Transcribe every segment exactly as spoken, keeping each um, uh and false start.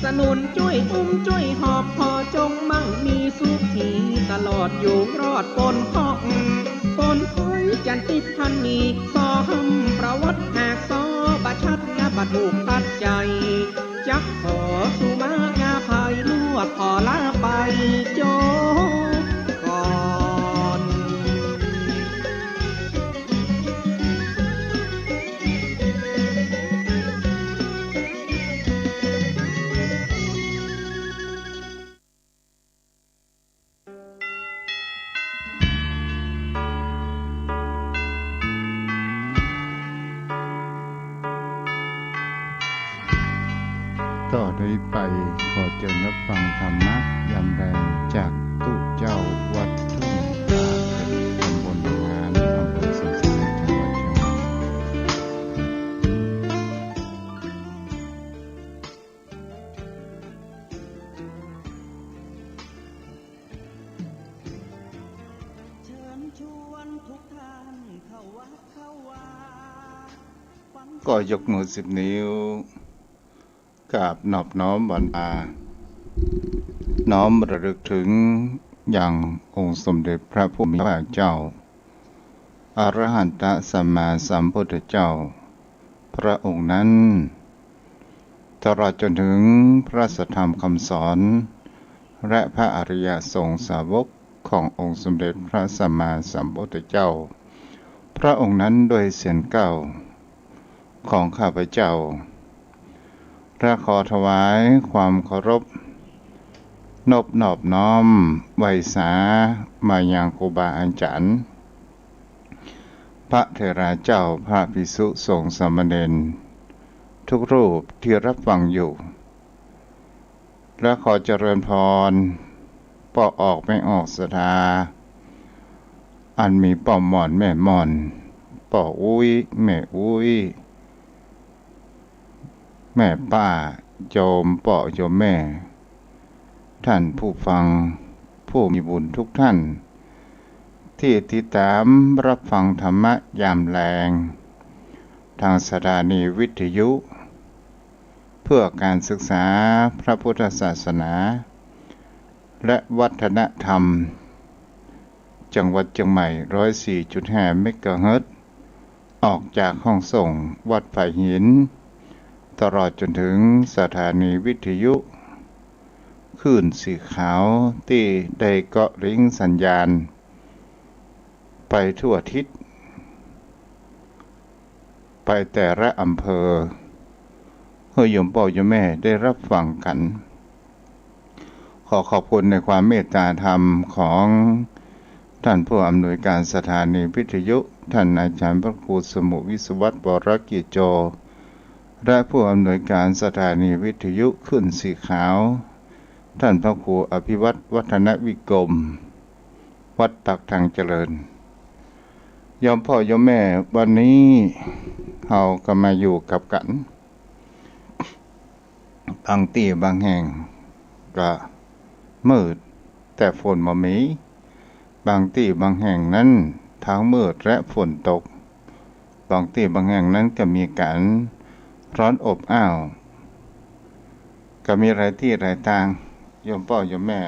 สนุนจ้วยอุ้มจ้วยหอบ ขอจงมั่งมีสุขี ตลอดอยู่รอดป๊นเคราะห์ป๊นภัย จันติดพันมี สอห้ำประวัติ หากสอบ่ชัด นะบ่ถูกตัดใจ๋ จักขอสุมาอาภัย ลวกขอลาไปจบก่อน ต่อได้ไปขอเจิญฮับฟังธรรมะยามแลงจากตุ๊เจ้าวัดทุ่งตาเก็ด ตำบลหนองหาน อำเภอสันทราย จังหวัดเจียงใหม่ เชิญชวนทุกท่านเข้าวัดเข้าวา ก็ยกมือสิบนิ้ว กราบนอบน้อมวันอา น้อมระลึกถึงยังองค์สมเด็จพระผู้มีพระภาคเจ้า อรหันตสัมมาสัมพุทธเจ้า พระองค์นั้น ตลอดจนถึงพระสัทธรรมคำสอน และพระอริยสงฆ์สาวกขององค์สมเด็จพระสัมมาสัมพุทธเจ้า พระองค์นั้นด้วยเสียงเกล้าของข้าพเจ้า และขอถวายความเคารพ นบนอบน้อมไหว้สามายังครูบาอาจ๋ารย์ พระเถราเจ้า พระภิกษุสงฆ์สามเณรทุกรูปที่รับฟังอยู่ และขอเจริญพรป้อออกแม่ออกศรัทธา อันมีป้อหม่อนแม่หม่อน ป้ออุ๊ยแม่อุ๊ย แม่ป้า โยมป้อโยมแม่ ท่านผู้ฟังผู้มีบุญทุกท่าน ที่ติดตามรับฟังธรรมะยามแลง ทางสถานีวิทยุ เพื่อการศึกษาพระพุทธศาสนา และวัฒนธรรม จังหวัดเจียงใหม่ ร้อยสี่จุดห้า เมกะเฮิรตซ์ ออกจากห้องส่งวัดฝายหิน ตลอดจนถึงสถานีวิทยุคลื่นสีขาว ตี้ได้เกาะลิงก์สัญญาณไปทั่วทิศ ไปแต่ละอำเภอ หื้อโยมป้อโยมแม่ได้รับฟังกั๋น ขอขอบคุณในความเมตตาธรรมของท่านผู้อำนวยการสถานีวิทยุ ท่านอาจารย์พระครูสมุห์ วิศวัตร วรกิจโจ และผู้อำนวยการสถานีวิทยุคลื่นสีขาว ท่านพระครูอภิวัตร วัฒนวิกรม วัดปากทางเจริญ โยมป้อโยมแม่ วันนี้เฮาก็มาอยู่กับกั๋น บางตี้บางแห่งก็มืด แต่ฝนบ่มี บางตี้บางแห่งนั้นทั้งมืดและฝนตก บางตี้บางแห่งนั้นก็มีก๋านร้อนอบอ้าว ก็มีหลายตี้หลายตาง โยมป้อโยมแม่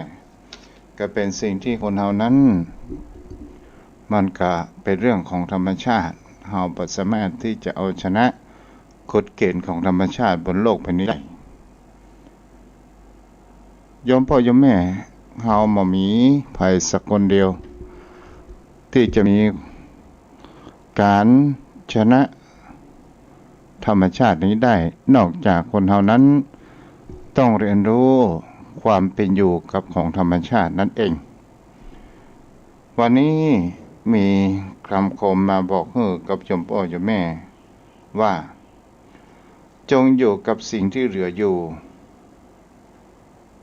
ก็เป๋นสิ่งตี้คนเฮานั้น มันก็เป๋นเรื่องของธรรมชาติ เฮาบ่สามารถตี้จะเอาชนะกฎเกณฑ์ของธรรมชาติบนโลกใบนี้ได้ โยมป้อโยมแม่ เฮาบ่มีใผสักคนเดียว ตี้จะมีก๋านชนะธรรมชาตินี้ได้ นอกจากคนเฮานั้นต้องเรียนรู้ความเป๋นอยู่กับของธรรมชาตินั้นเอง วันนี้มีกำคมมาบอกหื้อกับโยมป้อโยมแม่ว่า จงอยู่กับสิ่งที่เหลืออยู่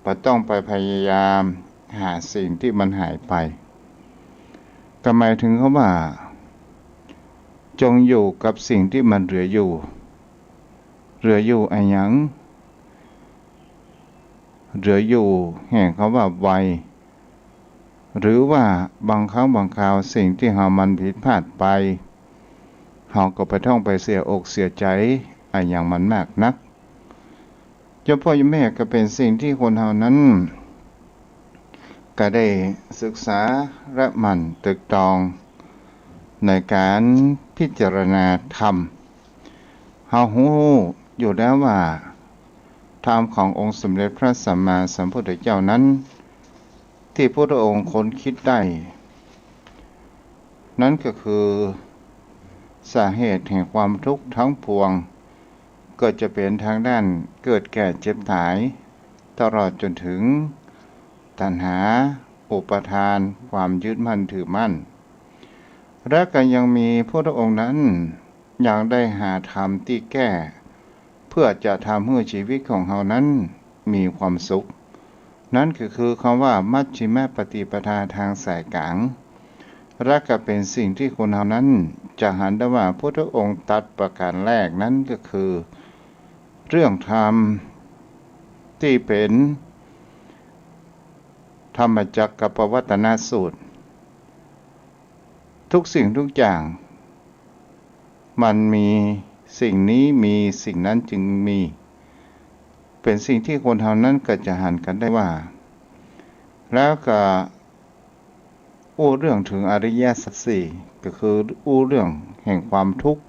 บ่ต้องไปพยายามหาสิ่งที่มันหายไป ก็หมายถึงคำว่า จงอยู่กับสิ่งที่มันเหลืออยู่ เหลืออยู่อะหยัง เหลืออยู่แห่งคำว่าวัย หรือว่าบางครั้งบางคราวสิ่งตี้เฮามันผิดพลาดไป เฮาก็บ่ต้องไปเสียอกเสียใจ๋อะหยังมันมากนัก โยมป้อโยมแม่ ก็เป๋นสิ่งตี้คนเฮานั้น ก็ได้ศึกษาและหมั่นตึกตองในก๋านพิจารณาธรรม เฮาฮู้อยู่แล้วว่า ธรรมขององค์สมเด็จพระสัมมาสัมพุทธเจ้านั้น ตี้พุทธองค์ค้นคิดได้ นั้นก็คือ สาเหตุแห่งความทุกข์ทั้งปวง ก็จะเป๋นทางด้านเกิดแก่เจ็บต๋าย ตลอดจ๋นถึง ตัณหา อุปาทาน ความยึดมั่นถือมั่น และก็ยังมีพุทธองค์นั้น ยังได้หาธรรมตี้แก้ เพื่อจะทำหื้อชีวิตของเฮานั้นมีความสุข นั้นก็คือคำว่ามัชฌิมปฏิปทา ทางสายก๋าง และก็เป๋นสิ่งตี้คนเฮานั้นจะหันได้ว่าพุทธองค์ตรัสประก๋านแรกนั้นก็คือ เรื่องธรรมตี้เป๋นธรรมจักรกัปปวัตตนสูตร ทุกสิ่งทุกอย่าง มันมีสิ่งนี้มีสิ่งนั้นจึงมี เป๋นสิ่งตี้คนเฮานั้นก็จะหันกั๋นได้ว่า แล้วก็อู้เรื่องเถิงอริยสัจสี่ ก็คืออู้เรื่องแห่งความทุกข์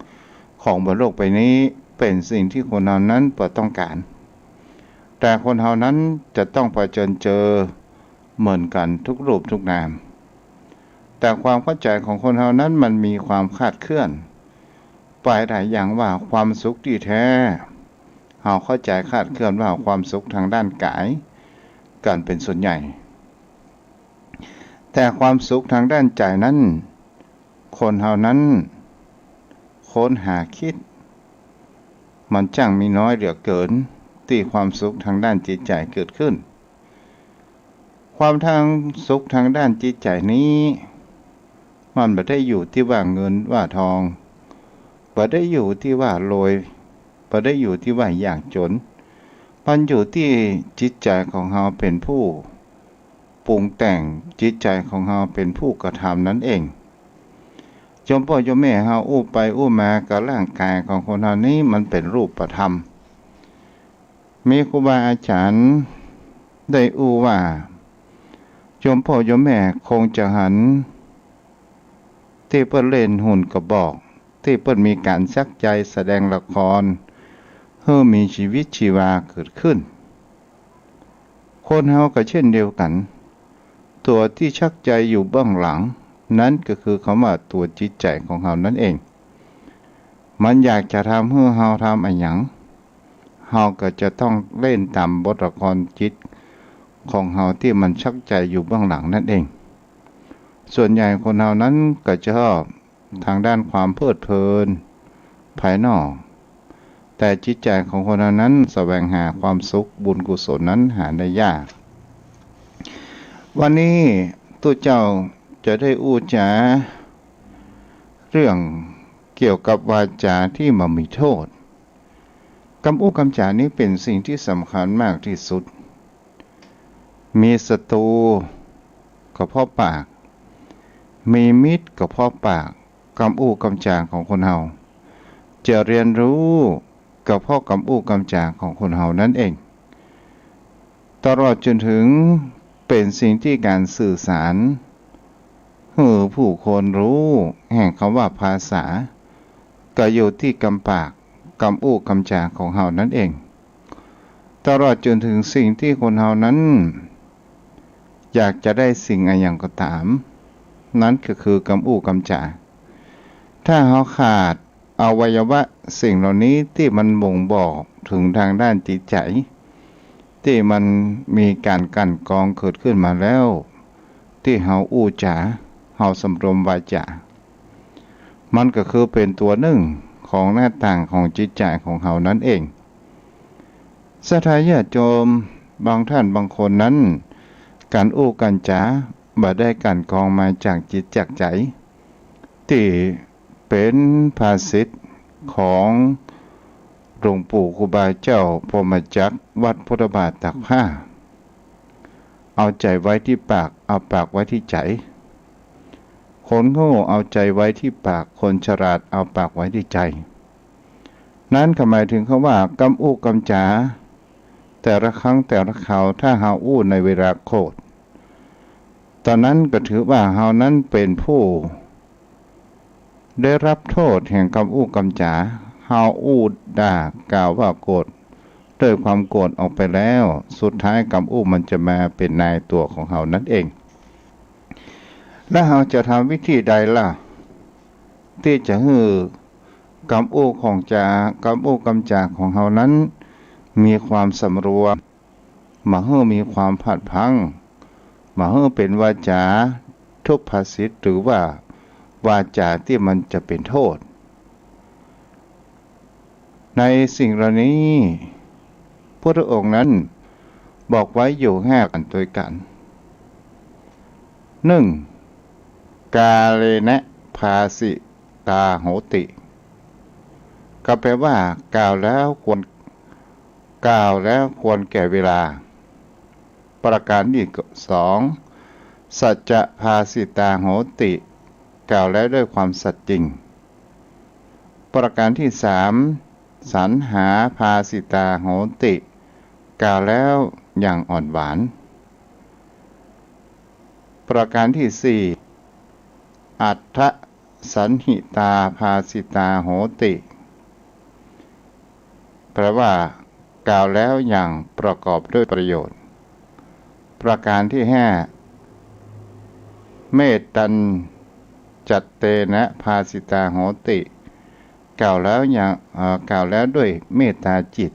ของบนโลกใบนี้ เป๋นสิ่งตี้คนเฮานั้นบ่ต้องก๋าน แต่คนเฮานั้นจะต้องเผจิญเจอเหมือนกั๋นทุกรูปทุกนาม แต่ความเข้าใจ๋ของคนเฮานั้นมันมีความคลาดเคลื่อนไปหลายอย่าง ว่าความสุขตี้แท้ เฮาเข้าใจ๋คลาดเคลื่อนว่าความสุขทางด้านก๋ายกั๋นเป๋นส่วนใหญ่ แต่ความสุขทางด้านใจ๋นั้น คนเฮานั้นค้นหาคิด มันจ้างมีน้อยเหลือเกิน ตี้ความสุขทางด้านจิตใจ๋เกิดขึ้น ความทางสุขทางด้านจิตใจ๋นี้ มันบ่ได้อยู่ตี้ว่าเงินว่าทอง บ่ได้อยู่ตี้ว่ารวย บ่ได้อยู่ตี้ว่ายากจ๋น มันอยู่ตี้จิตใจ๋ของเฮาเป๋นผู้ปรุงแต่ง จิตใจ๋ของเฮาเป๋นผู้กระทำนั้นเอง โยมป้อโยมแม่ เฮาอู้ไปอู้มากับร่างก๋ายของคนเฮานี้มันเป๋นรูปธรรม มีครูบาอาจ๋ารย์ได้อู้ว่า โยมป้อโยมแม่คงจะหัน ตี้เปิ้นเล่นหุ่นกระบอก ตี้เปิ้นมีก๋านชักใจ๋แสดงละคร หื้อมีชีวิตชีวาเกิดขึ้น คนเฮาก็เช่นเดียวกั๋น ตั๋วตี้ชักใจ๋อยู่เบื้องหลัง นั้นก็คือคำว่าตั๋วจิตใจ๋ของเฮานั้นเอง มันอยากจะทำหื้อเฮาทำอะหยัง เฮาก็จะต้องเล่นต๋ามบทละครจิตของเฮาตี้มันชักใจ๋อยู่เบื้องหลังนั้นเอง ส่วนใหญ่คนเฮานั้นก็จะชอบทางด้านความเพลิดเพลินภายนอก แต่จิตใจ๋ของคนเฮานั้นแสวงหาความสุขบุญกุศลนั้นหาได้ยาก วันนี้ตุ๊เจ้าจะได้อู้จ๋าเรื่องเกี่ยวกับวาจาตี้บ่มีโต้ษ กำอู้กำจ๋านี้เป๋นสิ่งตี้สำคัญมากตี้สุด มีศัตรูก็เพราะปาก มีมิตรก็เพราะปาก กำอู้กำจ๋าของคนเฮา จะเรียนรู้ก็เพราะกำอู้กำจ๋าของคนเฮานั้นเอง ตลอดจ๋นถึงเป๋นสิ่งตี้ก๋านสื่อสาร หื้อผู้คนฮู้ แห่งกำว่าภาษา ก็อยู่ตี้กำปาก กำอู้กำจ๋าของเฮานั้นเอง ตลอดจ๋นถึงสิ่งตี้คนเฮานั้น อยากจะได้สิ่งอะหยังก็ต๋าม นั้นก็คือกำอู้กำจ๋า ถ้าเฮาขาดอวัยวะสิ่งเหล่านี้ตี้มันบ่งบอกเถิงทางด้านจิตใจ๋ ตี้มันมีก๋านกลั่นกรองเกิดขึ้นมาแล้ว ตี้เฮาอู้จ๋า เฮาสำรวมวาจ๋า มันก็คือเป๋นตั๋วนึ่งของหน้าต่างของจิตใจ๋ของเฮานั้นเอง ศรัทธาญาติโยมบางท่านบางคนนั้น ก๋านอู้ก๋านจ๋าบ่ได้กลั่นกรองมาจากจิตจากใจ๋ ตี้เป๋นภาษิตของหลวงปู่ครูบาเจ้าพรหมจักร วัดพุทธบาทตากผ้า เอาใจ๋ไว้ตี้ปาก เอาปากไว้ตี้ใจ๋ คนโง่เอาใจ๋ไว้ตี้ปาก คนฉลาดเอาปากไว้ตี้ใจ๋ นั้นก็หมายเถิงกำว่ากำอู้กำจ๋า แต่ละครั้งแต่ละคราว ถ้าเฮาอู้ในเวลาโกรธ ต๋อนนั้นก็ถือว่าเฮานั้นเป๋นผู้ได้ฮับโต้ษแห่งกำอู้กำจ๋า เฮาอู้ด่ากล่าวว่าโกรธ ด้วยความโกรธออกไปแล้ว สุดท้ายกำอู้มันจะมาเป๋นนายตั๋วของเฮานั้นเอง แล้วเฮาจะทำวิธีใดล่ะ ตี้จะหื้อกำอู้ของจ๋า กำอู้กำจ๋าของเฮานั้นมีความสำรวม บ่หื้อมีความพลาดพลั้ง บ่หื้อเป๋นวาจ๋าทุพภาษิต หรือว่าวาจ๋าตี้มันจะเป๋นโต้ษ ในสิ่งเหล่านี้ พุทธองค์นั้นบอกไว้อยู่ห้าประก๋านตวยกั๋น นึ่ง กาเลนะภาสิตาโหติ ก็แปลว่ากล่าวแล้วควร กล่าวแล้วควรแก่เวลา ประก๋านตี้สอง สัจจะภาสิตาโหติ กล่าวแล้วด้วยความสัตย์จริง ประก๋านตี้สาม สัญหาภาสิตาโหติ กล่าวแล้วอย่างอ่อนหวาน ประก๋านตี้สี่ อัตถสัญหิตาภาสิตาโหติ แปลว่ากล่าวแล้วอย่างประกอบด้วยประโยชน์ ประก๋านตี้ห้า เมตตัญจัตเตนะภาสิตาโหติ กล่าวแล้วอย่าง เอ่อ กล่าวแล้วด้วยเมตตาจิต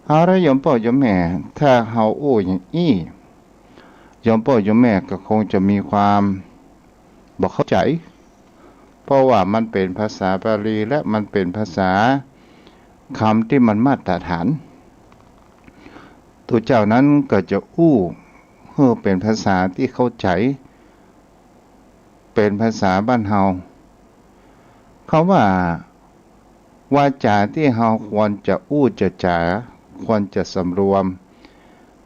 เอาละโยมป้อโยมแม่ ถ้าเฮาอู้อย่างอี้ โยมป้อโยมแม่ก็คงจะมีความบ่เข้าใจ๋ เพราะว่ามันเป๋นภาษาบาลีและมันเป๋นภาษาคำตี้มันมาตรฐาน ตั๋วเจ้านั้นก็จะอู้หื้อเป๋นภาษาตี้เข้าใจ๋ เป๋นภาษาบ้านเฮา คำว่าวาจ๋าตี้เฮาควรจะอู้จะจ๋า ควรจะสำรวม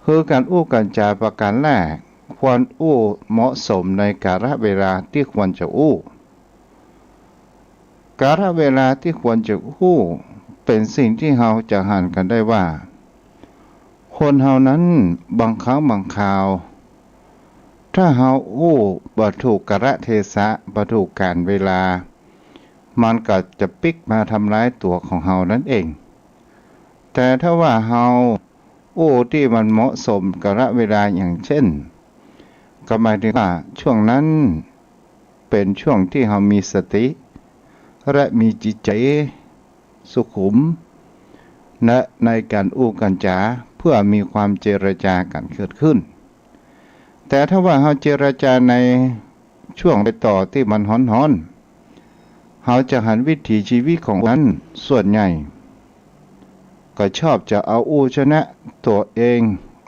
คือก๋านอู้ก๋านจ๋าประก๋านแรก ควรอู้เหมาะสมในกาลเวลาตี้ควรจะอู้ กาลเวลาตี้ควรจะอู้ เป๋นสิ่งตี้เฮาจะหันกั๋นได้ว่า คนเฮานั้นบางครั้งบางคราว ถ้าเฮาอู้บ่ถูกกาลเทศะ บ่ถูกก๋าลเวลา มันก็จะปิ๊กมาทำร้ายตั๋วของเฮานั้นเอง แต่ถ้าว่าเฮาอู้ตี้มันเหมาะสมกาลเวลา อย่างเช่น ก็หมายถึงว่าช่วงนั้นเป๋นช่วงตี้เฮามีสติ และมีจิตใจ๋สุขุม และในก๋านอู้ก๋านจ๋าเปื้อมีความเจรจากั๋นเกิดขึ้น แต่ถ้าว่าเฮาเจรจาในช่วงรอยต่อตี้มันฮ้อนๆ เฮาจะหันวิถีชีวิตของนั้นส่วนใหญ่ ก็ชอบจะเอาอู้ชนะตั๋วเอง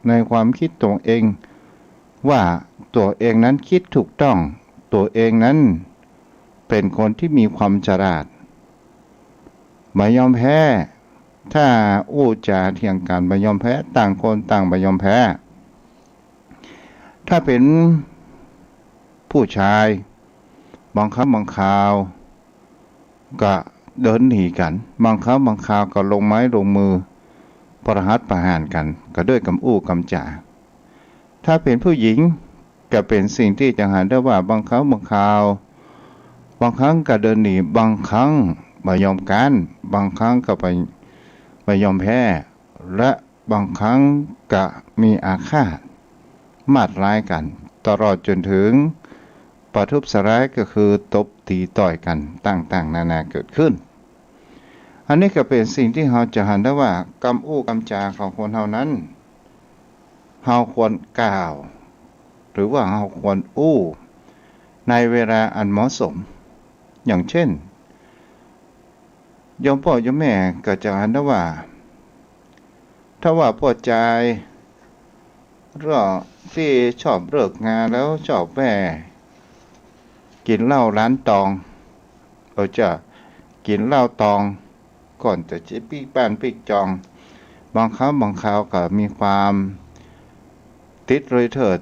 ในความกึ๊ดตั๋วเอง ว่าตั๋วเองนั้นกึ๊ดถูกต้อง ตั๋วเองนั้นเป๋นคนตี้มีความฉลาด บ่ยอมแพ้ ถ้าอู้จ๋าเถียงกั๋นบ่ยอมแพ้ ต่างคนต่างบ่ยอมแพ้ ถ้าเป๋นผู้ชาย บางครั้งบางคราวก็เดินหนีกั๋น บางครั้งบางคราวก็ลงไม้ลงมือ ประหัตประหารกั๋น ก็ด้วยกำอู้กำจ๋า ถ้าเป๋นผู้หญิง ก็เป๋นสิ่งตี้จะหันได้ว่าบางครั้งบางคราว บางครั้งก็เดินหนี บางครั้งบ่ยอมก๊าน บางครั้งก็บ่ บ่ยอมแพ้ และบางครั้งก็มีอาฆาตมาดร้ายกั๋น ตลอดจ๋นถึงประทุษร้าย ก็คือตบตีต่อยกั๋นต่างๆ นานาเกิดขึ้น อันนี้ก็เป๋นสิ่งตี้เฮาจะหันได้ว่ากำอู้กำจ๋าของคนเฮานั้น เฮาควรกล่าว หรือว่าเฮาควรอู้ในเวลาอันเหมาะสม อย่างเช่น โยมป้อโยมแม่ก็จะหันได้ว่า ถ้าว่าป้อจาย เรื่องตี้ชอบเลิกงานแล้วชอบแว่กิ๋นเหล้าร้านตอง เออ จะกิ๋นเหล้าตอง ก่อนจะปิ๊กบ้านปิ๊กจอง บางครั้งบางคราวก็มีความติดเลยเถิด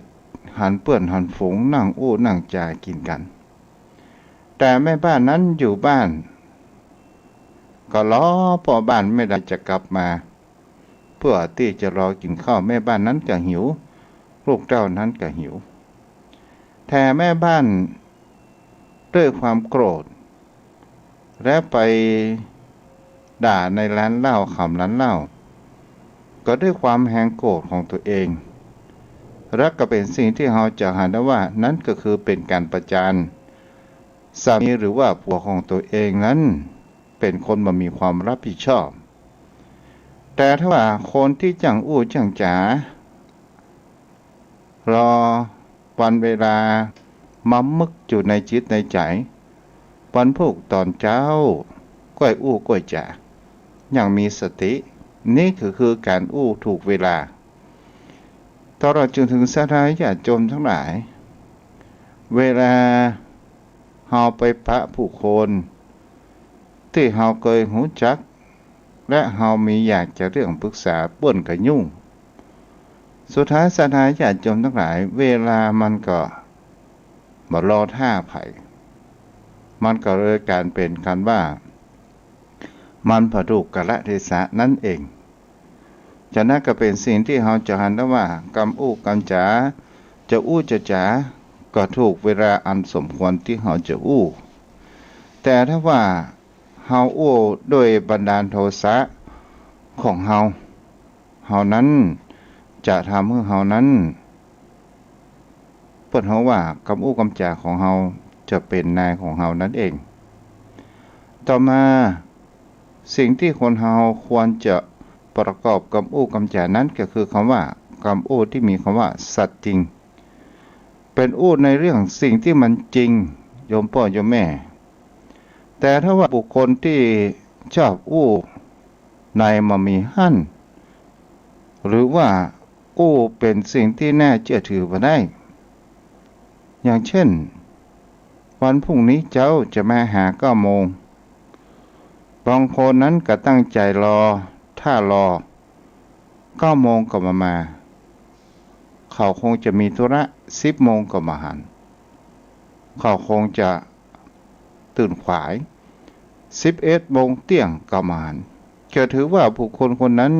หันเปื้อนหันฝูงนั่งอู้นั่งจ๋ากิ๋นกั๋น แต่แม่บ้านนั้นอยู่บ้าน ก็รอป้อบ้านแม่ใดจะกลับมา เปื้อตี้จะรอกิ๋นข้าว แม่บ้านนั้นก็หิว ลูกเต้านั้นก็หิว แต่แม่บ้านด้วยความโกรธ และไปด่าในร้านเหล้า ขำร้านเหล้า ก็ด้วยความแฮงโกรธของตั๋วเอง และก็เป๋นสิ่งตี้เฮาจะหันได้ว่า นั้นก็คือเป๋นก๋านประจานสามีหรือว่าผัวของตั๋วเองนั้น เป๋นคนบ่มีความรับผิดชอบ แต่ถ้าว่าคนตี้จ้างอู้จ้างจ๋า รอวันเวลามามึกอยู่ในจิตในใจ๋ วันพูกต๋อนเจ๊า ก้อยอู้ก้อยจ๋า อย่างมีสติ นี้ก็คือก๋านอู้ถูกเวลา ตลอดจนเถิงศรัทธาญาติโยมตังหลาย เวลาเฮาไปปะผู้คนตี้เฮาเกยฮู้จัก และเฮามีอยากจะเรื่องปึกษา เปิ้นก็ยุ่ง สุดท้ายศรัทธาญาติโยมตังหลาย เวลามันก็บ่รอท่าใผ มันก็เลยก๋ายเป๋นกันว่า มันบ่ถูกกาลเทศะนั้นเอง ฉะนั้นก็เป๋นสิ่งตี้เฮาจะหันได้ว่า กำอู้กำจ๋า จะอู้จะจ๋า ก็ถูกเวลาอันสมควรตี้เฮาจะอู้ แต่ถ้าว่าเฮาอู้ด้วยบันดาลโทสะของเฮา เฮานั้นจะทำหื้อเฮานั้น เปิ้นฮ้องว่ากำอู้กำจ๋าของเฮาจะเป๋นนายของเฮานั้นเอง ต่อมา สิ่งตี้คนเฮาควรจะประกอบกำอู้กำจ๋านั้นก็คือกำว่ากำอู้ตี้มีกำว่าสัตย์จริง เป๋นอู้ในเรื่องสิ่งตี้มันจริง โยมป้อโยมแม่ แต่ถ้าว่าบุคคลตี้ชอบอู้ในบ่มีหั้น หรือว่าอู้เป๋นสิ่งตี้น่าเจื้อถือบ่ได้ อย่างเช่น วันพรุ่งนี้เจ๊าจะมาหาเก้าโมง บางคนนั้นก็ตั้งใจ๋รอ ท่ารอ เก้าโมงก็บ่มา เขาคงจะมีธุระ สิบโมงก็บ่หัน เขาคงจะตื่นขวาย สิบเอ็ดโมงเตี้ยงก็บ่หัน จะถือว่าบุคคลคนนั้น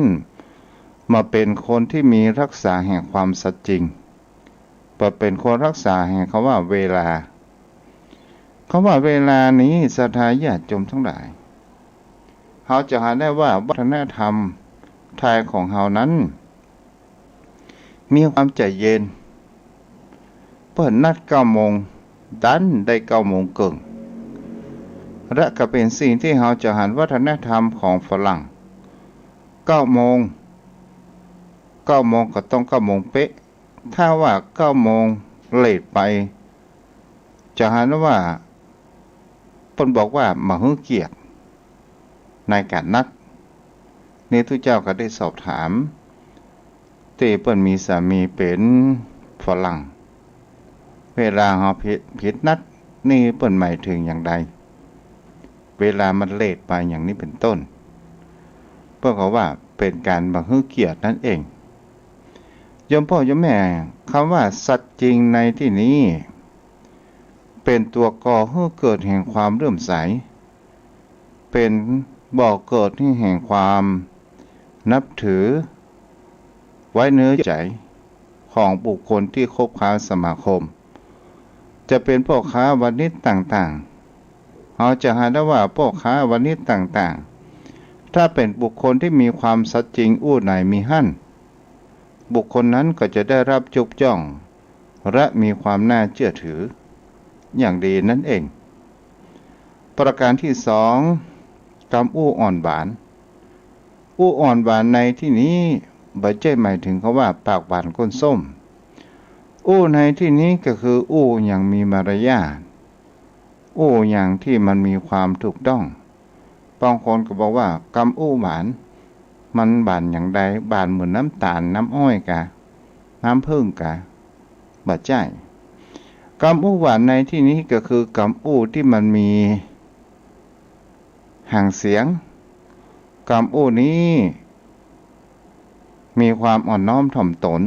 บ่เป๋นคนตี้มีรักษาแห่งความสัตย์จริง บ่เป๋นคนรักษาแห่งกำว่าเวลา กำว่าเวลานี้ศรัทธาญาติโยมตังหลาย เฮาจะหันได้ว่าวัฒนธรรมไทยของเฮานั้น มีความใจ๋เย็น เปิ้นนัดเก้าโมง ดันได้เก้าโมงเกิ่ง และก็เป๋นสิ่งตี้เฮาจะหันวัฒนธรรมของฝรั่ง เก้าโมง เก้าโมงก็ต้องเก้าโมงเป๊ะ ถ้าว่าเก้าโมงเลทไป จะหันว่า เปิ้นบอกว่าบ่หื้อเกียรติในก๋านนัด นี่ตุ๊เจ้าก็ได้สอบถาม ตี้เปิ้นมีสามีเป๋นฝรั่ง เวลาเฮาผิด ผิดนัด นี่เปิ้นหมายเถิงอย่างใด เวลามันเลทไปอย่างนี้เป๋นต้น เปิ้นก็ว่าเป๋นก๋านบ่หื้อเกียรตินั้นเอง โยมป้อโยมแม่ กำว่าสัตย์จริงในตี้นี้ เป๋นตั๋วก่อหื้อเกิดแห่งความเลื่อมใส เป๋นบ่อเกิดแห่งความนับถือ ไว้เนื้อใจ๋ของบุคคลตี้คบค้าสมาคม จะเป๋นป้อค้าวณิชย์ต่างๆ เฮาจะหันได้ว่าป้อค้าวณิชย์ต่างๆ ถ้าเป๋นบุคคลตี้มีความสัตย์จริงอู้ไหนมีหั้น บุคคลนั้นก็จะได้รับยกย่อง และมีความน่าเจื้อถืออย่างดีนั้นเอง ประก๋านตี้สอง กำอู้อ่อนหวาน อู้อ่อนหวานในตี้นี้บ่ใจ้หมายเถิงกำว่าปากหวานก้นส้ม อู้ในตี้นี้ก็คืออู้อย่างมีมารยาท อู้อย่างตี้มันมีความถูกต้อง บางคนก็บอกว่ากำอู้หวาน มันหวานอย่างใด หวานเหมือนน้ำต๋าล น้ำอ้อยกา น้ำผึ้งกา บ่ใจ้ กำอู้หวานในตี้นี้ก็คือกำอู้ตี้มันมีหางเสียง กำอู้นี้มีความอ่อนน้อมถ่อมตน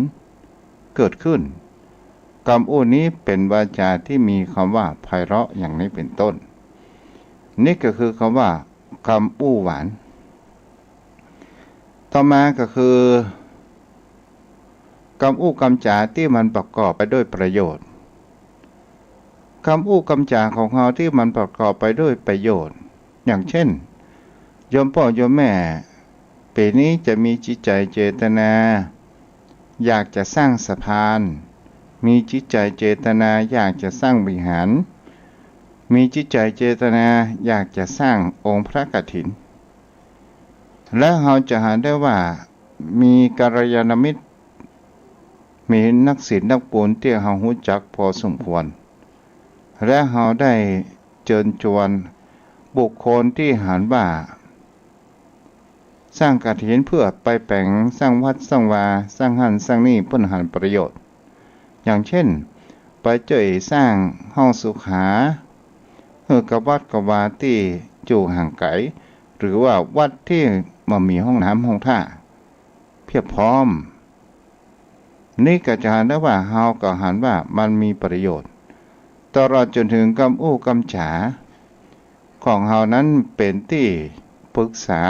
เกิดขึ้น กำอู้นี้เป๋นวาจาตี้มีกำว่าไพเราะอย่างนี้เป๋นต้น นี่ก็คือกำว่ากำอู้หวาน ต่อมาก็คือ กำอู้กำจ๋าตี้มันประกอบไปด้วยประโยชน์ กำอู้กำจ๋าของเฮาตี้มันประกอบไปด้วยประโยชน์ อย่างเช่น โยมป้อโยมแม่ ปี๋นี้จะมีจิตใจ๋เจตนา อยากจะสร้างสะพาน มีจิตใจ๋เจตนาอยากจะสร้างวิหาร มีจิตใจ๋เจตนาอยากจะสร้างองค์พระกฐิน และเฮาจะหันได้ว่ามีกัลยาณมิตร มีนักศีลนักบุญตี้เฮาฮู้จักพอสมควร และเฮาได้เจิญจวนบุคคลตี้หันว่า สร้างกฐินเปื้อไปแป๋งสร้างวัดสร้างวา สร้างหั้นสร้างนี่ เปิ้นหันประโยชน์ อย่างเช่น ไปจ้วยสร้างห้องสุขา หื้อกับวัดกับวาตี้อยู่ห่างไก๋ หรือว่าวัดตี้บ่มีห้องน้ำห้องท่าเพียบพร้อม นี่ก็จะหันได้ว่า เฮาก็หันว่ามันมีประโยชน์ ตลอดจ๋นเถิงกำอู้กำจ๋าของเฮานั้นเป๋นตี้ปรึกษา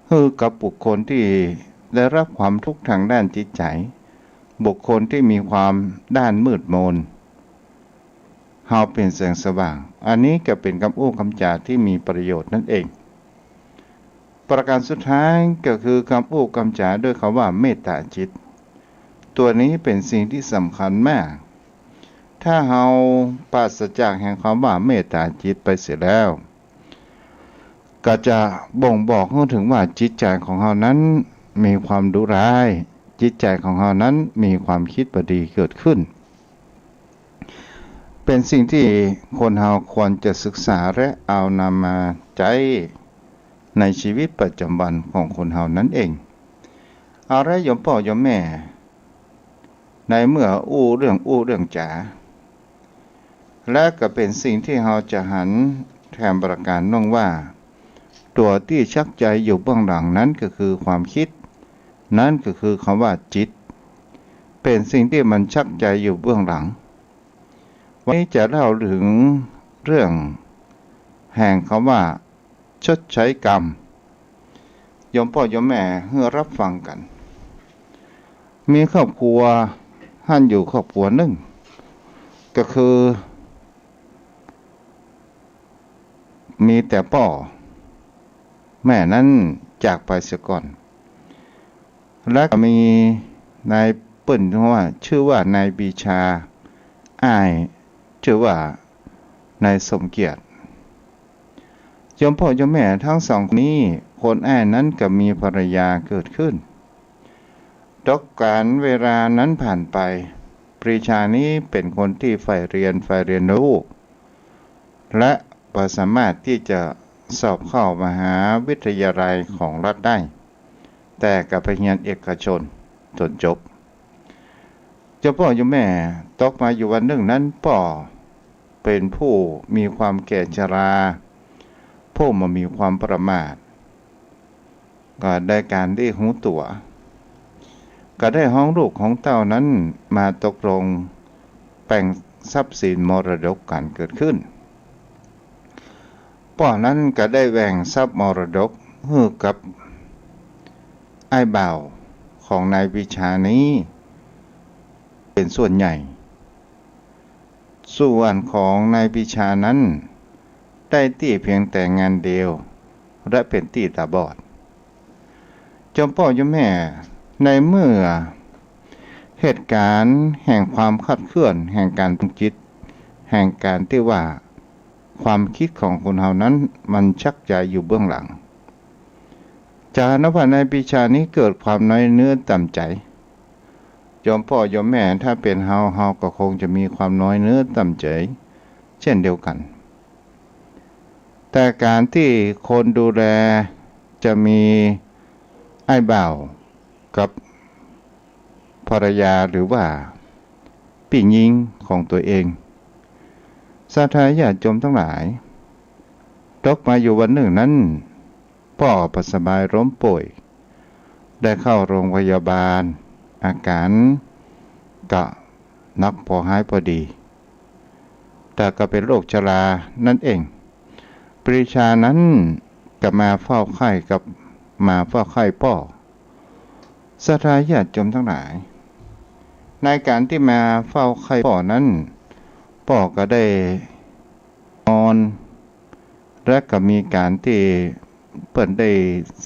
หื้อกับบุคคลตี้ได้รับความทุกข์ทางด้านจิตใจ๋ บุคคลตี้มีความด้านมืดมน เฮาเป๋นแสงสว่าง อันนี้ก็เป๋นกำอู้กำจ๋าตี้มีประโยชน์นั่นเอง ประการสุดท้ายก็คือกำอู้กำจ๋าด้วยกำว่าเมตตาจิต ตั๋วนี้เป๋นสิ่งตี้สำคัญมาก ถ้าเฮาปราศจากแห่งกำว่าเมตตาจิตไปเสียแล้ว ก็จะบ่งบอกหื้อเถิงว่าจิตใจ๋ของเฮานั้นมีความดุร้าย จิตใจ๋ของเฮานั้นมีความกึ๊ดบ่ดีเกิดขึ้น เป๋นสิ่งตี้คนเฮาควรจะศึกษาและเอานำมาใจ๊ในชีวิตประจ๋ำวันของคนเฮานั้นเอง เอาละโยมป้อโยมแม่ ในเมื่ออู้เรื่องอู้เรื่องจ๋า และก็เป๋นสิ่งตี้เฮาจะหันแถมประการนึ่งว่า ตั๋วตี้ชักใจ๋อยู่เบื้องหลังนั้นก็คือความกึ๊ด นั้นก็คือกำว่าจิต เป๋นสิ่งตี้มันชักใจ๋อยู่เบื้องหลัง วันนี้จะเล่าเถิงเรื่องแห่งกำว่า ชดใช้กรรม โยมป้อโยมแม่หื้อรับฟังกั๋น มีครอบครัวหั้นอยู่ครอบครัวนึ่ง ก็คือ มีแต่ป้อ แม่นั้นจากไปเสียก่อน และก็มีนาย เปิ้นว่า จื้อว่านายปรีชา อ้ายจื้อว่านายสมเกียรติ โยมป้อโยมแม่ ตึงสองคนนี้ คนอ้ายนั้นก็มีภรรยาเกิดขึ้น ตกก๋านเวลานั้นผ่านไป ปรีชานี้เป๋นคนตี้ใฝ่เฮียนใฝ่เฮียนฮู้ และบ่สามารถตี้จะสอบเข้ามหาวิทยาลัยของรัฐได้ แต่ก็ไปเฮียนเอกชนจ๋นจบ โยมป้อโยมแม่ ตกมาอยู่วันนึ่งนั้น ป้อเป๋นผู้มีความแก่ชรา ผู้บ่มีความประมาท ก็ได้ก๋านได้ฮู้ตั๋ว ก็ได้ฮ้องลูกฮ้องเต้านั้นมาตกลงแบ่งทรัพย์สินมรดกกั๋นเกิดขึ้น ป้อนั้นก็ได้แบ่งทรัพย์มรดกหื้อกับอ้ายบ่าวของนายปรีชานี้เป๋นส่วนใหญ่ ส่วนของนายปรีชานั้นได้ตี้เพียงแต่งานเดียว และเป๋นตี้ต๋าบอด โยมป้อโยมแม่ ในเมื่อเหตุก๋ารณ์แห่งความคลาดเคลื่อน แห่งก๋านปรุงจิต แห่งก๋านตี้ว่าความกึ๊ดของคนเฮานั้นมันชักใจ๋อยู่เบื้องหลัง จะหันว่านายปรีชานี้เกิดความน้อยเนื้อต่ำใจ๋ โยมป้อโยมแม่ ถ้าเป๋นเฮา เฮาก็คงจะมีความน้อยเนื้อต่ำใจ๋เช่นเดียวกั๋น แต่ก๋านตี้คนดูแลจะมีอ้ายบ่าวกับภรรยาหรือว่าปี้ญิงของตั๋วเอง ศรัทธาญาติโยมตังหลาย ตกมาอยู่วันนึ่งนั้น ป้อบ่สบายล้มป่วย ได้เข้าโรงพยาบาล อาก๋ารก็หนักผ่อฮ้ายพอดี แต่ก็เป๋นโรคชรานั่นเอง ปรีชานั้นก็มาเฝ้าใค่กับ มาเฝ้าใค่ป้อ ศรัทธาญาติโยมตังหลาย ในก๋านตี้มาเฝ้าใค่ป้อนั้น ป้อก็ได้นอน และก็มีก๋านตี้เปิ้นได้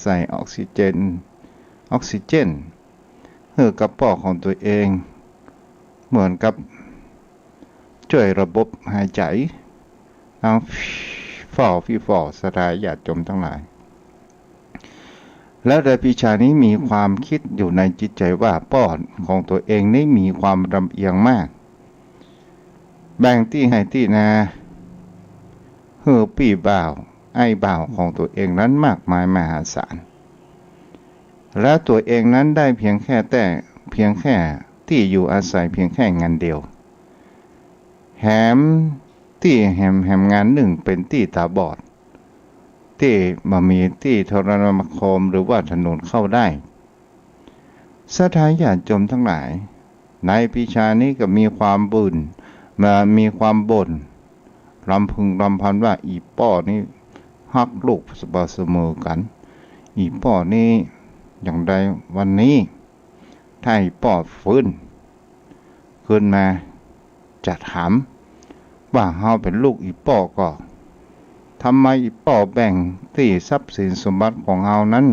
ใส่ออกซิเจน ออกซิเจน หื้อกับป้อของตั๋วเอง เหมือนกับจ้วยระบบหายใจ๋ ดัง ฝ่อ ฟี่ฝ่อ ศรัทธาญาติโยมตังหลาย แล้วนายปรีชานี้มีความกึ๊ดอยู่ในจิตใจ๋ว่าป้อของตั๋วเองนี้มีความลำเอียงมาก แบ่งตี้ไฮ่ตี้นา หื้อปี้บ่าว อ้ายบ่าวของตั๋วเองนั้นมากมายมหาศาล แล้วตั๋วเองนั้นได้เพียงแค่แต่ เพียงแค่ตี้อยู่อาศัยเพียงแค่งานเดียว แหมตี้แหม แหมงานนึ่งเป๋นตี้ต๋าบอด ตี้บ่มีตี้โทรคมนาคมหรือว่าถนนเข้าได้ ศรัทธาญาติโยมตังหลาย นายปรีชานี้ก็มีความบ่น มา มีความบ่น ลำพึงลำพันว่า อี่ป้อนี้ฮักลูกบ่เสมอกั๋น อี่ป้อนี้ อย่างใดวันนี้ ถ้าอี่ป้อฟื้นขึ้นมา จะถามว่าเฮาเป๋นลูกอี่ป้อก่อ ทำไมอี่ป้อแบ่งตี้ทรัพย์สินสมบัติของเฮานั้น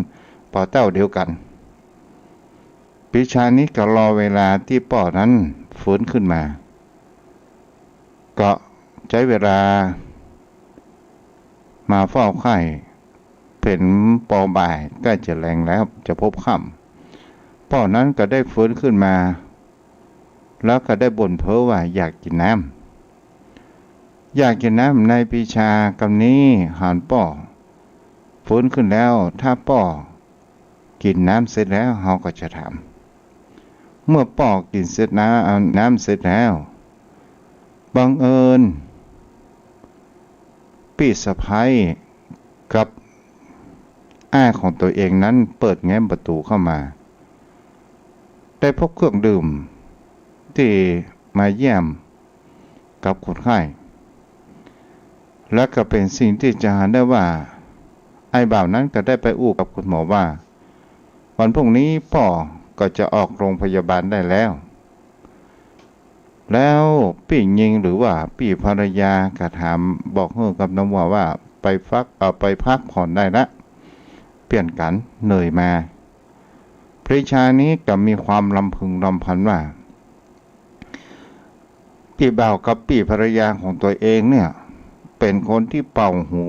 ปอเต้าเดียวกั๋น ปรีชานี้ก็รอเวลาตี้ป้อนั้นฟื้นขึ้นมา ก็ใจ๊เวลามาเฝ้าใค่ เป๋นปอบ่ายใก้จะแลงแล้ว จะพบค่ำ ป้อนั้นก็ได้ฟื้นขึ้นมา แล้วก็ได้บ่นเพ้อว่าอยากกิ๋นน้ำ อยากกิ๋นน้ำ นายปรีชากำนี้หันป้อ ฟื้นขึ้นแล้ว ถ้าป้อกิ๋นน้ำเสร็จแล้ว เฮาก็จะถาม เมื่อป้อกิ๋นเสร็จน้ำ เอาน้ำเสร็จแล้ว บังเอิญ ปี้สะใภ้กับอ้ายของตั๋วเองนั้นเปิดแง้มประตู๋เข้ามา ได้พบเครื่องดื่มตี้มาเยี่ยมกับคนไข้ และก็เป๋นสิ่งตี้จะหันได้ว่า อ้ายบ่าวนั้นก็ได้ไปอู้กับคุณหมอว่า วันพรุ่งนี้ป้อก็จะออกโรงพยาบาลได้แล้ว แล้วปี้ญิงหรือว่าปี้ภรรยาก็ถามบอกหื้อกับน้องว่า ว่าไปฟัก เอาไปพักผ่อนได้ละ เปลี่ยนกั๋นเหนื่อยมา ปรีชานี้ก็มีความลำพึงลำพันว่า ปี้บ่าวกับปี้ภรรยาของตั๋วเองเนี่ย เป๋นคนตี้เป่าหู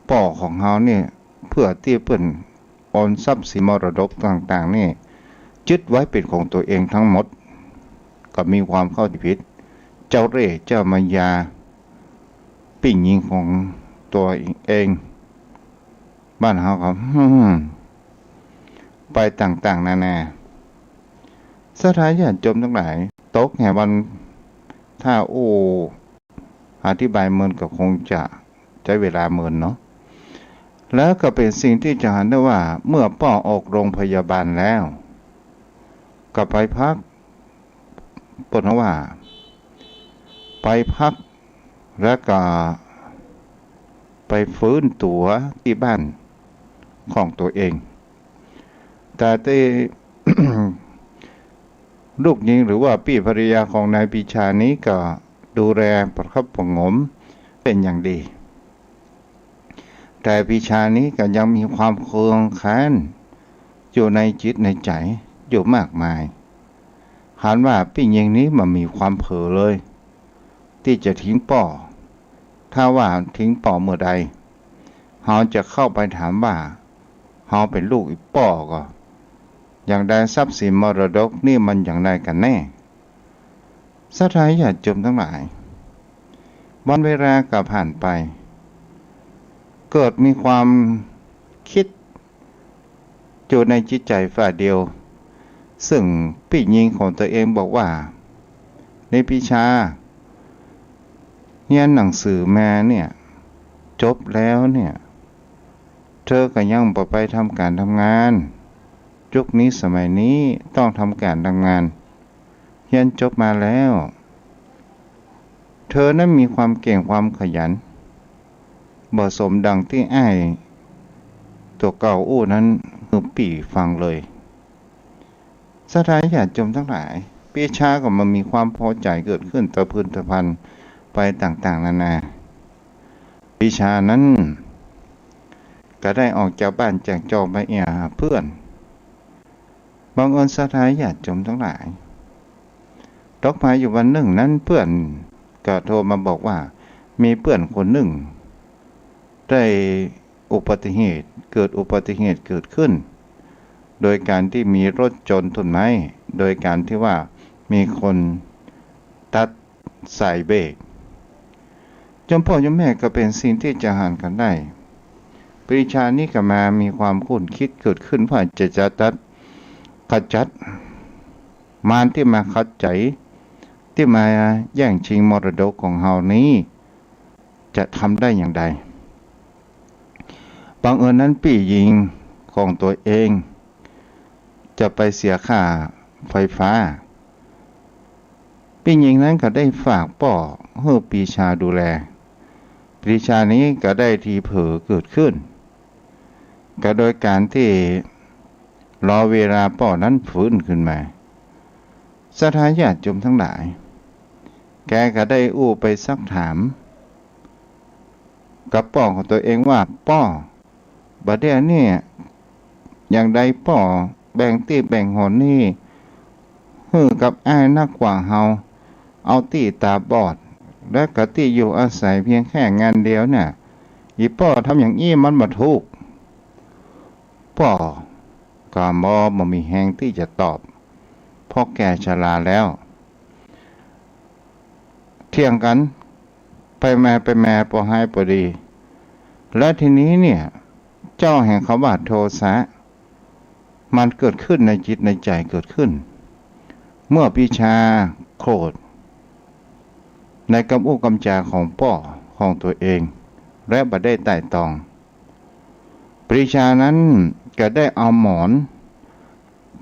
ป้อของเฮาเนี่ย เพื่อตี้เปิ้นโอนทรัพย์สินมรดกต่างๆ นี่ ยึดไว้เป๋นของตั๋วเองทั้งหมด ก็มีความเข้าใจ๋ผิด เจ้าเล่ห์เจ้ามายา ปี้ญิงของตั๋วเอง บ้านเฮาก็ อืม ไปต่างๆ นานา ศรัทธาญาติโยมตังหลาย ตกแห่งวัน ถ้าอู้อธิบายเมินก็คงจะใจ๊เวลาเมินเนาะ แล้วก็เป๋นสิ่งตี้จะหันได้ว่า เมื่อป้อออกโรงพยาบาลแล้ว ก็ไปพัก เปิ้นว่า ไปพัก แล้วก็ไปฟื้นตั๋วตี้บ้านของตั๋วเอง แต่ตี้ ลูกญิงหรือว่าปี้ภรรยาของนายปรีชานี้ก็ดูแลประคับประหงมเป๋นอย่างดี แต่ปรีชานี้ก็ยังมีความเคืองแค้นอยู่ในจิตในใจ๋อยู่มากมาย หันว่าปี้ญิงนี้บ่มีความเผลอเลย ตี้จะทิ้งป้อ ถ้าว่าทิ้งป้อเมื่อใด เฮาจะเข้าไปถามว่า เฮาเป๋นลูกอี่ป้อก่อ อย่างใดทรัพย์สินมรดกนี่มันอย่างใดกั๋นแน่ ศรัทธาญาติโยมตังหลาย วันเวลาก็ผ่านไป เกิดมีความกึ๊ดอยู่ในจิตใจ๋ฝ่ายเดียว ซึ่งปี้ญิงของตั๋วเองบอกว่า นี่ปรีชา เฮียนหนังสือมาเนี่ย จบแล้วเนี่ย เธอก็ยังบ่ไปทำก๋านทำงาน ยุคนี้สมัยนี้ต้องทำก๋านทำงาน เฮียนจบมาแล้ว เธอนั้นมีความเก่งความขยัน บ่สมดังตี้อ้าย ตั๋วเก่าอู้นั้นหื้อปี้ฟังเลย ศรัทธาญาติโยมตังหลาย ปรีชาก็มามีความพอใจ๋เกิดขึ้นตะพึนตะพรันไปต่างๆ นานา ปรีชานั้นก็ได้ออกจากบ้านจากจองไปแอ่วหาเปื้อน บังเอิญศรัทธาญาติโยมตังหลาย ตกผายอยู่วันนึ่งนั้นเปื้อนก็โทรมาบอกว่ามีเปื้อนคนนึ่งได้อุบัติเหตุ เกิดอุบัติเหตุเกิดขึ้น โดยการตี้มีรถจนต้นไม้ โดยการตี้ว่ามีคนตัดสายเบรก โยมป้อโยมแม่ ก็เป๋นสิ่งตี้จะหันกั๋นได้ ปรีชานี้ก็มามีความคุ้นคิดเกิดขึ้นว่าจะ จะตัด ขจัดมารตี้มาขัดใจ๋ ตี้มาแย่งชิงมรดกของเฮานี้ จะทำได้อย่างใด บังเอิญนั้นปี้ญิงของตั๋วเองจะไปเสียค่าไฟฟ้า ปี้ญิงนั้นก็ได้ฝากป้อหื้อปรีชาดูแล ปรีชานี้ก็ได้ทีเผลอเกิดขึ้น ก็โดยการตี้รอเวลาป้อนั้นฟื้นขึ้นมา ศรัทธาญาติโยมตังหลาย แกก็ได้อู้ไปซักถามกับป้อของตั๋วเองว่า ป้อ บ่าเดี่ยวนี้อย่างใดป้อแบ่งตี้แบ่งหนนี้หื้อกับอ้ายนักกว่าเฮา เอาตี้ต๋าบอด และก็ตี้อยู่อาศัยเพียงแค่งานเดียวเนี่ย อี่ป้อทำอย่างอี้มันบ่ถูก ป้อก็บ่ บ่มีแฮงตี้จะตอบ เพราะแกชราแล้ว เถียงกั๋นไปมาไปมาปอฮ้ายปอดี และทีนี้เนี่ย เจ้าแห่งคำว่าโทสะ มันเกิดขึ้นในจิตในใจ๋เกิดขึ้น เมื่อปรีชาโขดในกำอู้กำจ๋าของป้อของตั๋วเอง และบ่ได้ไต่ตอง ปรีชานั้นก็ได้เอาหมอน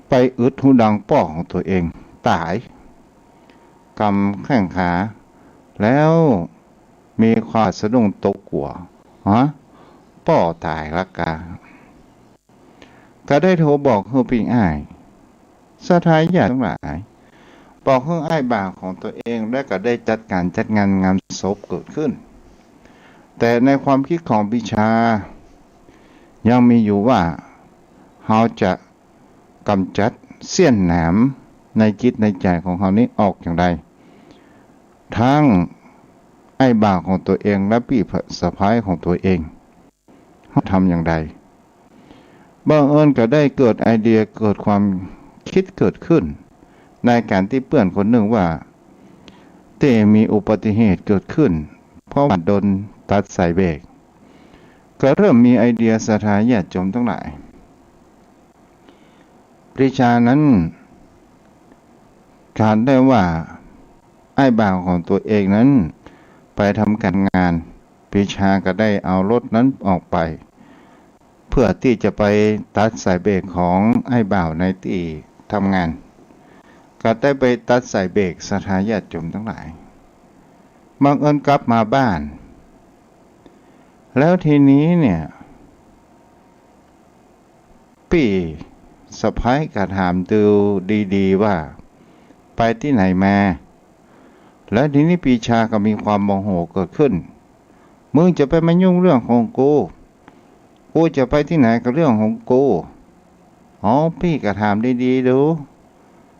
ไปอึดหูดังป้อของตั๋วเอง ต๋าย กำแข้งขา แล้วมีความสะดุ้งตกกั๋ว ฮะ ป้อต๋ายละกา ก็ได้โทรบอกหื้อปี้อ้าย ศรัทธาญาติตังหลาย บอกหื้ออ้ายบ่าวของตั๋วเอง และก็ได้จัดก๋านจัดงานงานศพเกิดขึ้น แต่ในความคิดของปรีชา ยังมีอยู่ว่า เฮาจะกำจัดเสี้ยนหนามในจิตในใจ๋ของเฮานี้ออกอย่างใด ทั้งอ้ายบ่าวของตั๋วเองและปี้สะใภ้ของตั๋วเอง เฮาทำอย่างใด บังเอิญก็ได้เกิดไอเดียเกิดความคิดเกิดขึ้น ในก๋านตี้เปื้อนคนนึ่งว่าตี้มีอุบัติเหตุเกิดขึ้น เพราะว่าโดนตัดสายเบรก ก็เริ่มมีไอเดีย ศรัทธาญาติโยมตังหลาย ปรีชานั้นถามได้ว่าอ้ายบ่าวของตั๋วเองนั้นไปทำก๋านงาน ปรีชาก็ได้เอารถนั้นออกไป เพื่อตี้จะไปตัดสายเบรกของอ้ายบ่าวในตี้ทำงาน ก็ได้ไปตัดสายเบรก ศรัทธาญาติโยมตังหลาย บังเอิญกลับมาบ้าน แล้วทีนี้เนี่ย ปี้สะใภ้ก็ถามดูดีๆ ว่าไปตี้ไหนมา แล้วทีนี้ปรีชาก็มีความโมโหเกิดขึ้น มึงจะไปมายุ่งเรื่องของกู กูจะไปตี้ไหนก็เรื่องของกู อ๋อ ปี้ก็ถามดีๆ ดู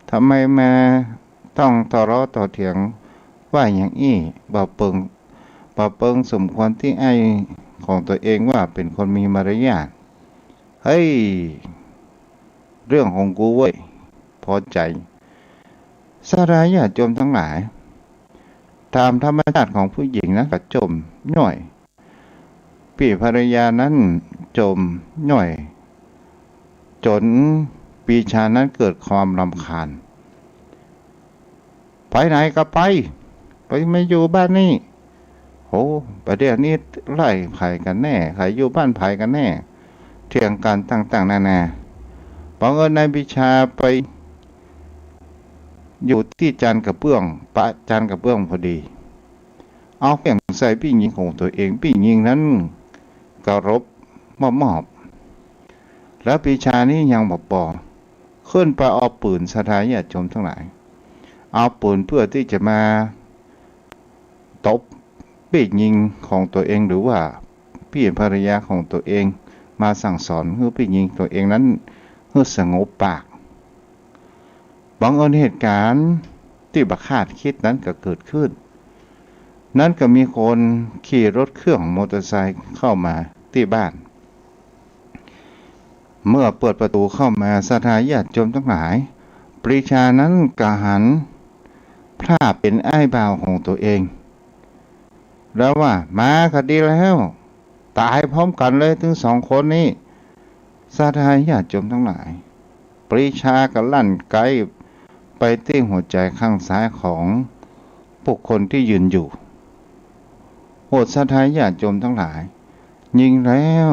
ทำไมมาต้องทะเลาะต่อเถียงว่าอย่างอี้ บ่าเปิง บ่าเปิงสมควรตี้อ้ายของตั๋วเองว่าเป๋นคนมีมารยาท เฮ้ย เรื่องของกูเว้ย พอใจ๋ ศรัทธาญาติโยมตังหลาย ต๋ามธรรมชาติของผู้หญิงนั้นก็จ่มย่อย ปี้ภรรยานั้นจ่มย่อย จ๋นปรีชานั้นเกิดความรำคาญ ไปไหนก็ไป ไปมาอยู่บ้านนี้ โห บ่าเดี่ยวนี้ไล่ใผกั๋นแน่ ใผอยู่บ้านใผกั๋นแน่ เถียงกั๋นต่างๆ นานา บังเอิญนายปรีชาไปอยู่ตี้จานกระเบื้อง ปะจานกระเบื้องพอดี เอาเขวี้ยงใส่ปี้ญิงของตั๋วเอง ปี้ญิงนั้นเคารพมอบ แล้วปรีชานี้ยังบ่ปอ ขึ้นไปเอาปืน ศรัทธาญาติโยมตังหลาย เอาปืนเพื่อตี้จะมาตบปี้ญิงของตั๋วเอง หรือว่าปี้ภรรยาของตั๋วเอง มาสั่งสอนหื้อปี้ญิงตั๋วเองนั้นหื้อสงบปาก บังเอิญเหตุก๋ารณ์ตี้บ่คาดกึ๊ดนั้นก็เกิดขึ้น นั้นก็มีคนขี่รถเครื่องมอเตอร์ไซค์เข้ามาตี้บ้าน เมื่อเปิดประตู๋เข้ามา ศรัทธาญาติโยมตังหลาย ปรีชานั้นก็หันภาพเป๋นอ้ายบ่าวของตั๋วเอง แล้วว่า มาก็ดีแล้ว ต๋ายพร้อมกั๋นเลยตึงสองคนนี้ ศรัทธาญาติโยมตังหลาย ปรีชาก็ลั่นไกไปตี้หัวใจ๋ข้างซ้ายของบุคคลตี้ยืนอยู่ โห ศรัทธาญาติโยมตังหลาย ยิงแล้ว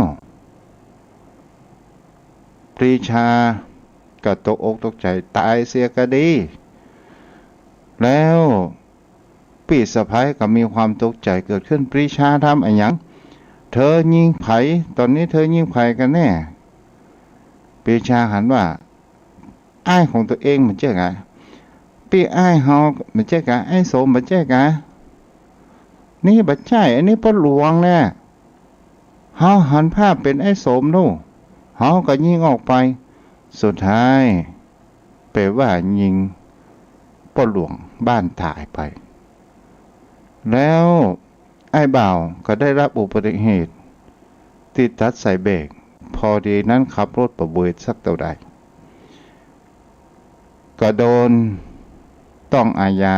ปรีชาก็ตกอกตกใจ๋ ต๋ายเสียก็ดี แล้วปี้สะใภ้ก็มีความตกใจ๋เกิดขึ้น ปรีชาทำอะหยัง เธอยิงใผ ต๋อนนี้เธอยิงใผกั๋นแน่ ปรีชาหันว่า อ้ายของตั๋วเองบ่ใจ้กา ปี้อ้ายเฮาบ่ใจ้กา อ้ายโสมบ่ใจ้กา นี่บ่ใจ้ อันนี้ป้อหลวงแน่ เฮาหันภาพเป๋นอ้ายโสมโน่ เฮาก็ยิงออกไป สุดท้ายเป๋นว่ายิงป้อหลวงบ้านต๋ายไป แล้วอ้ายบ่าวก็ได้ฮับอุบัติเหตุตี้ตั๊ดสายเบรก พอดีนั้นขับรถบ่เบรกสักเต้าใด ก็โดนต้องอาญา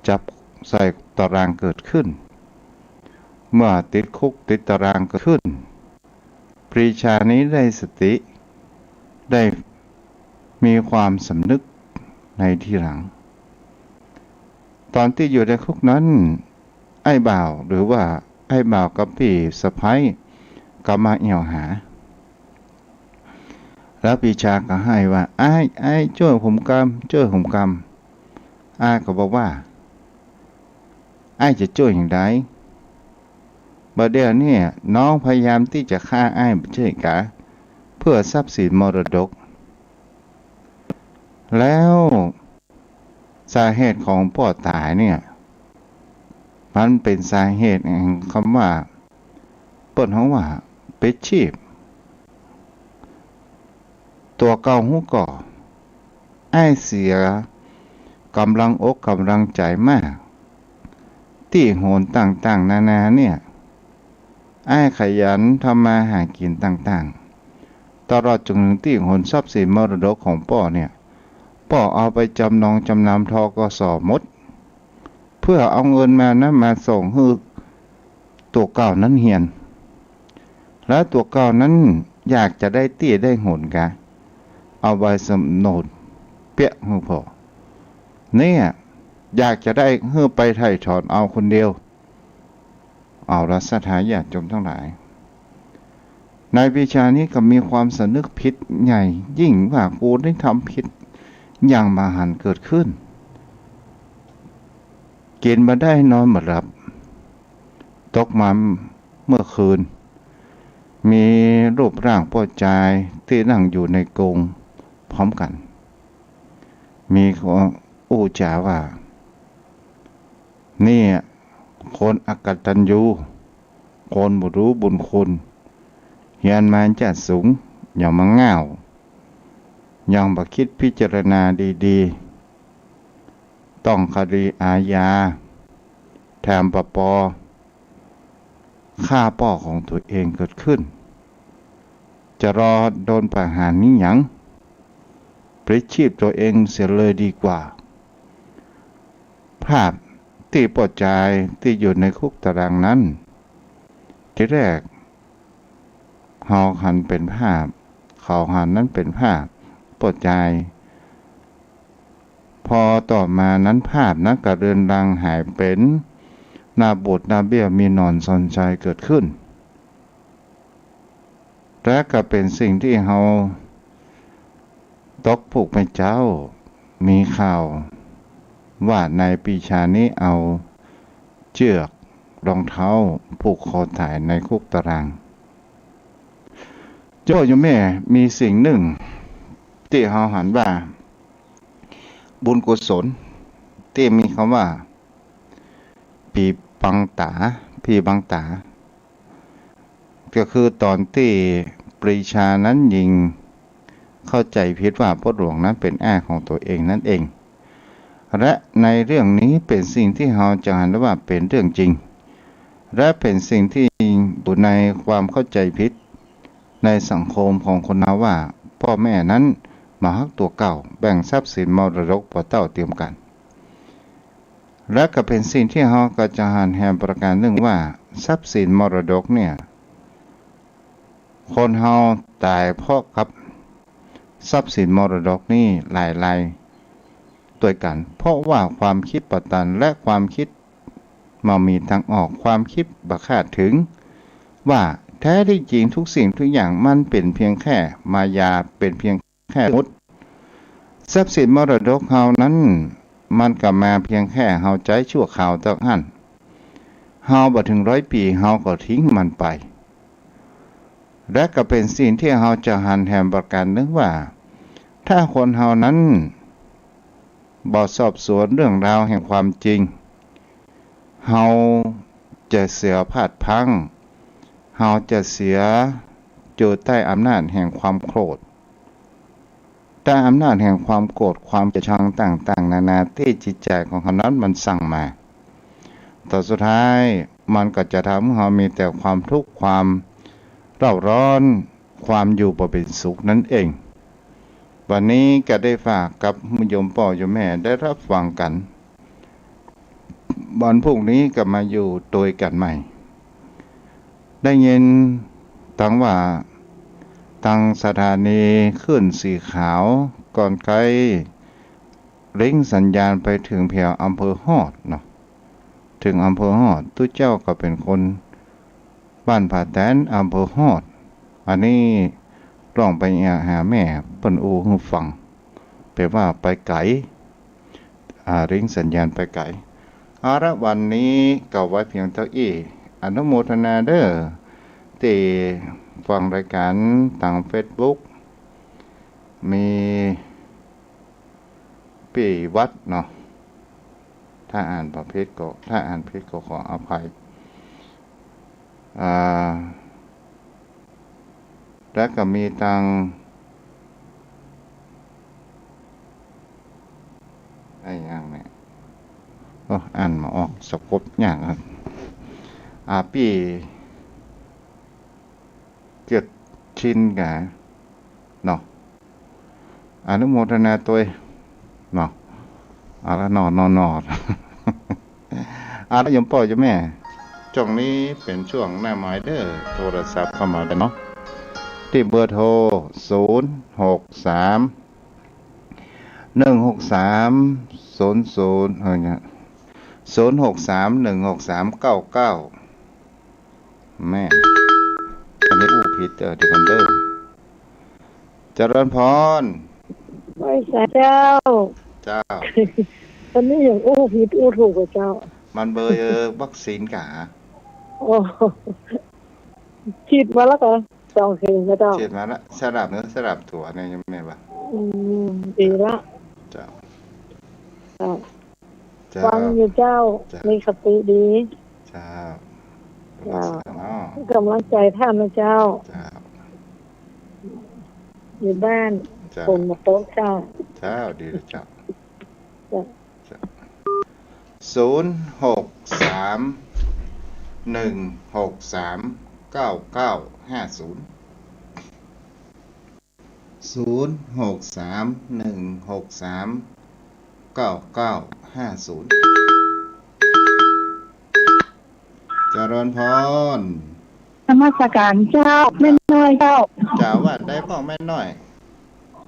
จับใส่ตารางเกิดขึ้น เมื่อติดคุกติดตารางเกิดขึ้น ปรีชานี้ได้สติ ได้มีความสำนึกในทีหลัง ต๋อนตี้อยู่ในคุกนั้น อ้ายบ่าวหรือว่าอ้ายบ่าวกับปี้สะใภ้ก็มาแอ่วหา แล้วปรีชาก็ไห้ว่า อ้าย อ้ายจ้วยผมกำ จ้วยผมกำ อ้ายก็บอกว่า อ้ายจะจ้วยอย่างใด บ่าเดี่ยวนี้น้องพยายามตี้จะฆ่าอ้ายบ่ใจ้กา เพื่อทรัพย์สินมรดก แล้วสาเหตุของป้อต๋ายเนี่ย มันเป๋นสาเหตุแห่งกำว่า เปิ้นฮ้องว่า ปลิดชีพ ตั๋วเก่าฮู้ก่อ อ้ายเสียก๋ำลังอกก๋ำลังใจ๋มาก ตี้หนต่างๆ นานาเนี่ย อ้ายขยันทำมาหากิ๋นต่างๆ ตลอดจนเถิงตี้หนทรัพย์สินมรดกของป้อเนี่ย ป้อเอาไปจำนองจำนำ ธ.ก.ส. หมด เพื่อเอาเงินมานั้นมาส่งหื้อตั๋วเก่านั้นเฮียน แล้วตั๋วเก่านั้นอยากจะได้ตี้ได้หนกา เอาใบสำโนดเปียะหื้อป้อ เนี่ย อยากจะได้หื้อไปไถ่ถอนเอาคนเดียว เอาละศรัทธาญาติโยมตังหลาย นายปรีชานี้ก็มีความสำนึกผิดใหญ่ยิ่งว่า กูได้ทำผิดอย่างมหันต์เกิดขึ้น กิ๋นบ่ได้นอนบ่หลับ ตกมาเมื่อคืน มีรูปร่างป้อจายตี้นั่งอยู่ในกรงพร้อมกั๋น มีคนอู้จ๋าว่า เนี่ย คนอกตัญญู คนบ่ฮู้บุญคุณ เฮียนมาจ๋าดสูง ยังมาง่าว ยังบ่คิดพิจารณาดีๆ ต้องคดีอาญา แถมปป ฆ่าป้อของตั๋วเองเกิดขึ้น จะรอโดนประหารนี้หยัง ปลิดชีพตั๋วเองเสียเลยดีกว่า ภาพตี้ป้อจายตี้อยู่ในคุกตารางนั้น ทีแรกเฮาหันเป๋นภาพ เขาหันนั้นเป๋นภาพป้อจาย พอต่อมานั้นภาพนั้นก็เลือนลางหายเป๋น หน้าบูดหน้าเบี้ยว มีหนอนซอนชัยเกิดขึ้น และก็เป๋นสิ่งตี้เฮาตกปุกร์แม่เจ๊า มีข่าวว่านายปรีชานี้เอาเจื้อกรองเท้าผูกคอต๋ายในคุกตาราง โยมแม่ มีสิ่งนึ่งตี้เฮาหันว่าบุญกุศลตี้มีกำว่า ผีบังต๋า ผีบังต๋า ก็คือต๋อนตี้ปรีชานั้นยิงเข้าใจ๋ผิดว่าป้อหลวงนั้นเป๋นอ้ายของตั๋วเองนั้นเอง และในเรื่องนี้เป๋นสิ่งตี้เฮาจะหันว่าเป๋นเรื่องจริง และเป๋นสิ่งตี้อยู่ในความเข้าใจ๋ผิดในสังคมของคนเฮาว่า ป้อแม่นั้นบ่ฮักตั๋วเก่า แบ่งทรัพย์สินมรดกบ่เต้าเตียมกั๋น และก็เป๋นสิ่งตี้เฮาก็จะหันแหมประก๋านนึ่งว่า ทรัพย์สินมรดกเนี่ย คนเฮาต๋ายเพราะกับทรัพย์สินมรดกนี้หลายๆ ตวยกั๋น เพราะว่าความกึ๊ดบ่ตันและความกึ๊ดบ่มีตางออก ความกึ๊ดบ่คาดเถิง ว่าแท้ตี้จริงทุกสิ่งทุกอย่างมันเป๋นเปียงแค่มายา เป๋นเปียงแค่สมมุติ ทรัพย์สินมรดกเฮานั้น มันก็มาเปียงแค่เฮาใจ๊ชั่วคราวเต้าอั้น เฮาบ่เถิงร้อยปี๋ เฮาก็ทิ้งมันไป และก็เป๋นสิ่งตี้เฮาจะหันแหมประก๋านนึ่งว่า ถ้าคนเฮานั้นบ่สอบสวนเรื่องราวแห่งความจริง เฮาจะเสียพลาดพลั้ง เฮาจะเสียอยู่ใต้อำนาจแห่งความโกรธ ใต้อำนาจแห่งความโกรธ ความเกลียดชังต่างๆ นานาตี้จิตใจ๋ของเฮานั้นมันสั่งมา ต๋อนสุดท้ายมันก็จะทำหื้อเฮามีแต่ความทุกข์ ความเร่าร้อน ความอยู่บ่เป๋นสุขนั้นเอง วันนี้ก็ได้ฝากกับโยมป้อโยมแม่ได้ฮับฟังกั๋น วันพรุ่งนี้ก็มาอยู่ตวยกั๋นใหม่ ได้ยินตังว่าตังสถานีคลื่นสีขาว ก่อนไกล ริงสัญญาณไปเถิงแผวอำเภอฮอดเนาะ เถิงอำเภอฮอด ตุ๊เจ้าก็เป๋นคนบ้านผาแตน อำเภอฮอด อันนี้ต้องไปหาแม่เปิ้นอู้หื้อฟัง แปลว่าไปไกล อ่า ริงสัญญาณไปไกล เอาละ วันนี้ก็ไว้เปียงเต้าอี้ อนุโมทนาเด้อ ตี้ฟังรายก๋านตางเฟซบุ๊ก มีปี้วัดเนาะ ถ้าอ่านบ่ผิดก็ ถ้าอ่านผิดก็ขออภัย อ่า และก็มีตาง อะหยังเนี่ย โอ้ อ่านบ่ออก สะกดยากครับ อ่า ปี้เกียรติชินกาเนาะ อนุโมทนาตวยเนาะ เอาละเนาะ เนาะ เนาะ เอาละโยมป้อโยมแม่ จ้วงนี้เป๋นจ้วงหน้าไมค์เด้อ โทรศัพท์เข้ามาได้เนาะ ตี้เบอร์โทร ศูนย์หกสาม หนึ่งหกสาม ศูนย์ศูนย์ เอ้ย ศูนย์หกสาม หนึ่งหกสาม เก้าเก้า แม่ อันนี้อู้ผิด เออ เดี๋ยวก่อนเด้อ เจริญพร ไหว้สาเจ้า เจ้า อันนี้ยังอู้ผิดอู้ถูกกว่าเจ้า มันเบอร์วัคซีนกา โอ้ ฉีดมาแล้วกา สองเข็มนะเจ้า ฉีดมาละ สลับเนื้อสลับตั๋วเนี่ยโยมแม่ว่า อืม ดีละ เจ้า เจ้า เจ้า ฟังอยู่เจ้า เจ้า มีสติดี เจ้า เจ้า เนาะ กำลังใจ๋ต้านนะเจ้า เจ้า อยู่บ้าน เจ้า ฝนมาตกเจ้า เจ้า ดีเลยเจ้า เจ้า เจ้า ศูนย์หกสาม หนึ่งหกสาม เก้าเก้าห้าศูนย์ ศูนย์หกสาม หนึ่งหกสาม เก้าเก้าห้าศูนย์ เจริญพร นมัสการเจ้า แม่น้อยเจ้า เจ้า ว่าได้พ่องแม่น้อย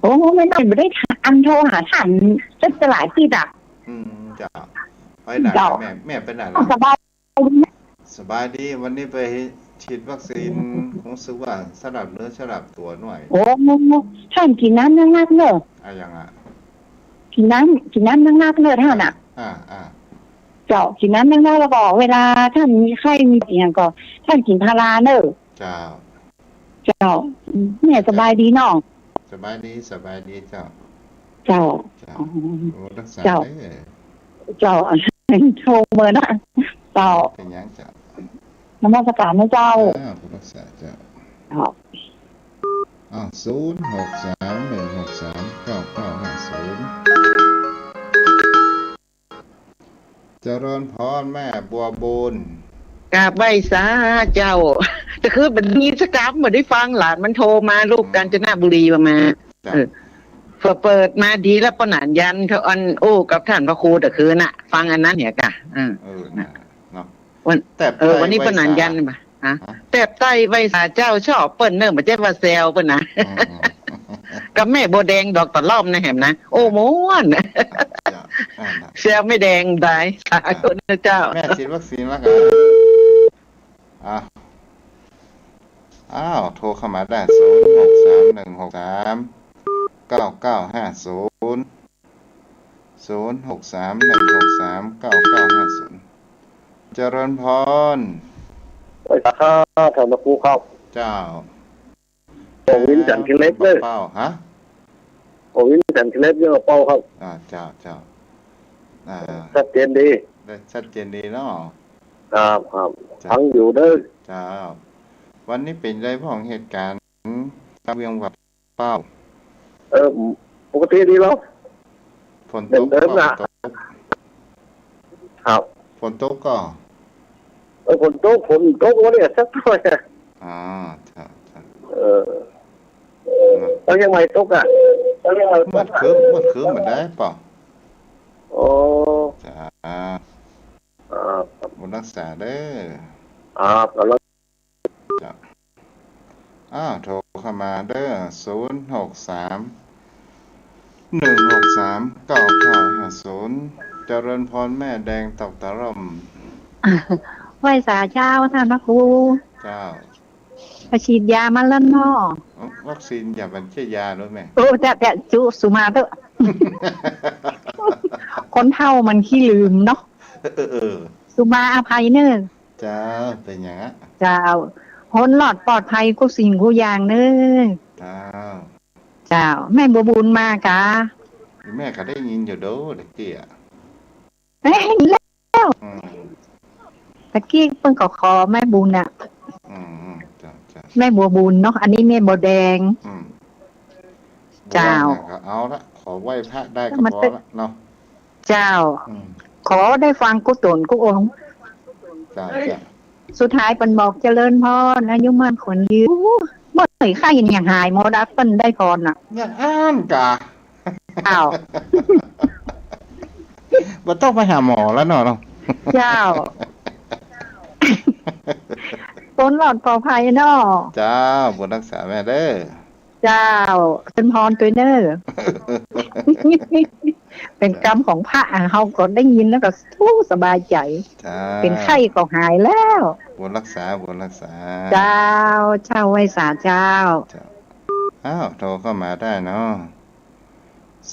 โอ้ แม่น้อยบ่ได้อันโทรหาต้านจักหลายตี้ละ อืม เจ้า ไปไหน เจ้า แม่ แม่ไปไหนล่ะ สบาย สบายดี วันนี้ไปฉีดวัคซีน รู้สึกว่าสลับเนื้อสลับตั๋วหน่อย โอ้ ต้านกิ๋นน้ำนักๆ เน่อ อะหยังอะ กิ๋นน้ำ กิ๋นน้ำนักๆ เน่อต้านอะ อ่า อ่า เจ้า กิ๋นน้ำนักๆ แล้วก็เวลาต้านมีไข้มีเสียงก็ ต้านกิ๋นพาราเน่อ เจ้า เจ้า แม่สบายดีเนาะ สบายดี สบายดีเจ้า เจ้า เจ้า อ๋อ โอ้ รักษา เจ้า เด้อ เจ้า โทรเมินนะ เจ้า เป๋นหยังเจ้า นมัสการนะเจ้า อ่า รักษาเจ้า ครับ อ้าว ศูนย์หกสามหนึ่งหกสามเก้าเก้าห้าศูนย์ เจริญพรแม่บัวบูน กราบไหว้สาเจ้า แต่คือบ่มีสกำ บ่ได้ฟัง หลานมันโทรมา ลูก อืม กาญจนบุรีว่ามา จ้ะ เออ เปิด เปิดมาดีแล้ว ป้อหนานยันเขาอันอู้กับต้านพระครูแต่คืนน่ะ ฟังอันนั้นเนี่ยกะ เออ เออ น่ะ น่ะ เนาะ วัน แต๊บ เออ ใต้ วันนี้ ไหว้ ป้อหนานยัน สา มา ฮะ ฮะ แต๊บใต้ไหว้สาเจ้าชอบเปิ้นเน่อ บ่ใจ้ว่าแซวเปิ้นนะ อืม อืม กับแม่บัวแดงดอกตะล่อมนะแหมนะ โอ้ ม่วน จ้ะ อ่า น่ะ แซวแม่แดงได้ สาธุนะเจ้า แม่ฉีดวัคซีนแล้วกัน อ่ะ อ้าว โทรเข้ามาได้ ศูนย์หกสามหนึ่งหกสามเก้าเก้าห้าศูนย์ ศูนย์หกสามหนึ่งหกสามเก้าเก้าห้าศูนย์ เจริญพร ไหว้สาครับ ต้านพระครูครับ เจ้า โอ้ วินสันเคเล็บเด้อ เป้า ฮะ โอ้ วินสันเคเล็บเด้อ เป้าครับ อ่า เจ้า เจ้า อ่า ชัดเจนดี ได้ชัดเจนดีเนาะ ครับ ครับ เจ้า ฟังอยู่เด้อ เจ้า วันนี้เป๋นไงพ่อง เหตุก๋ารณ์ตางเวียงผาเป้า เออ ปกติดีแล้ว ฝนตก เหมือนเดิมน่ะ ฝนตก ครับ ฝนตกก่อ เออ ฝนตก ฝนตกวันนี้สักหน่อยอะ อ๋อ เจ้า เจ้า เออ เนาะ แล้วเจียงใหม่ตกอะ แล้วเจียงใหม่ตกอะ เมื่อคืน เมื่อคืนบ่ได้เปล่า อ๋อ เจ้า อ่า บุญรักษาเด้อ ครับ แล้ว จ้ะ อ้าว โทรเข้ามาเด้อ ศูนย์หกสามหนึ่งหกสามเก้าเก้าห้าศูนย์ เจริญพรแม่แดงตอกตะล่อม ไหว้สาเจ้าต้านพระครู เจ้า ไปฉีดยามาแล้วเนาะ วัคซีนอย่าบันเชื่อยารู้ไหม โอ้ แต่ แต่จุ สุมาเถอะ คนเฒ่ามันขี้ลืมเนาะ เออ เออ เออ สุมาอภัยเน่อ เจ้า เป๋นหยังอะ เจ้า พ้นรอดปลอดภัยกู้สิ่งกู้อย่างเน่อ เจ้า เจ้า แม่บัวบุญมากะ แม่ก็ได้ยินอยู่เด้อ ตะกี้อะ เอ้ย เห็นแล้ว อืม ตะกี้เปิ้นก็ขอแม่บุญอะ อืม อืม เจ้า เจ้า แม่บัวบุญเนาะ อันนี้แม่บัวแดง อืม เจ้า บัวแดงก็เอาละ ขอไหว้พระได้ก็พอละเนาะ เจ้า อืม ขอได้ฟังกู้ต๋นกู้องค์ เจ้า เจ้า สุดท้ายเปิ้นบอกเจริญพร อายุมั่นขวัญยืน เมื่อไหร่ไข้ยังหายหมดอะ เปิ้นได้พรน่ะ อย่างอั้นกะ เจ้า บ่ต้องไปหาหมอแล้วเนาะ เจ้า พ้นรอดปลอดภัยเนาะ เจ้า บุญรักษาแม่เด้อ เจ้า เจริญพรตวยเน่อ เป๋นกำของพระอะ เฮาก็ได้ยินแล้วก็ โอ้ สบายใจ๋ เจ้า เป๋นไข้ก็หายแล้ว บุญรักษา บุญรักษา เจ้า เจ้า ไหว้สาเจ้า เจ้า อ้าว โทรเข้ามาได้เนาะ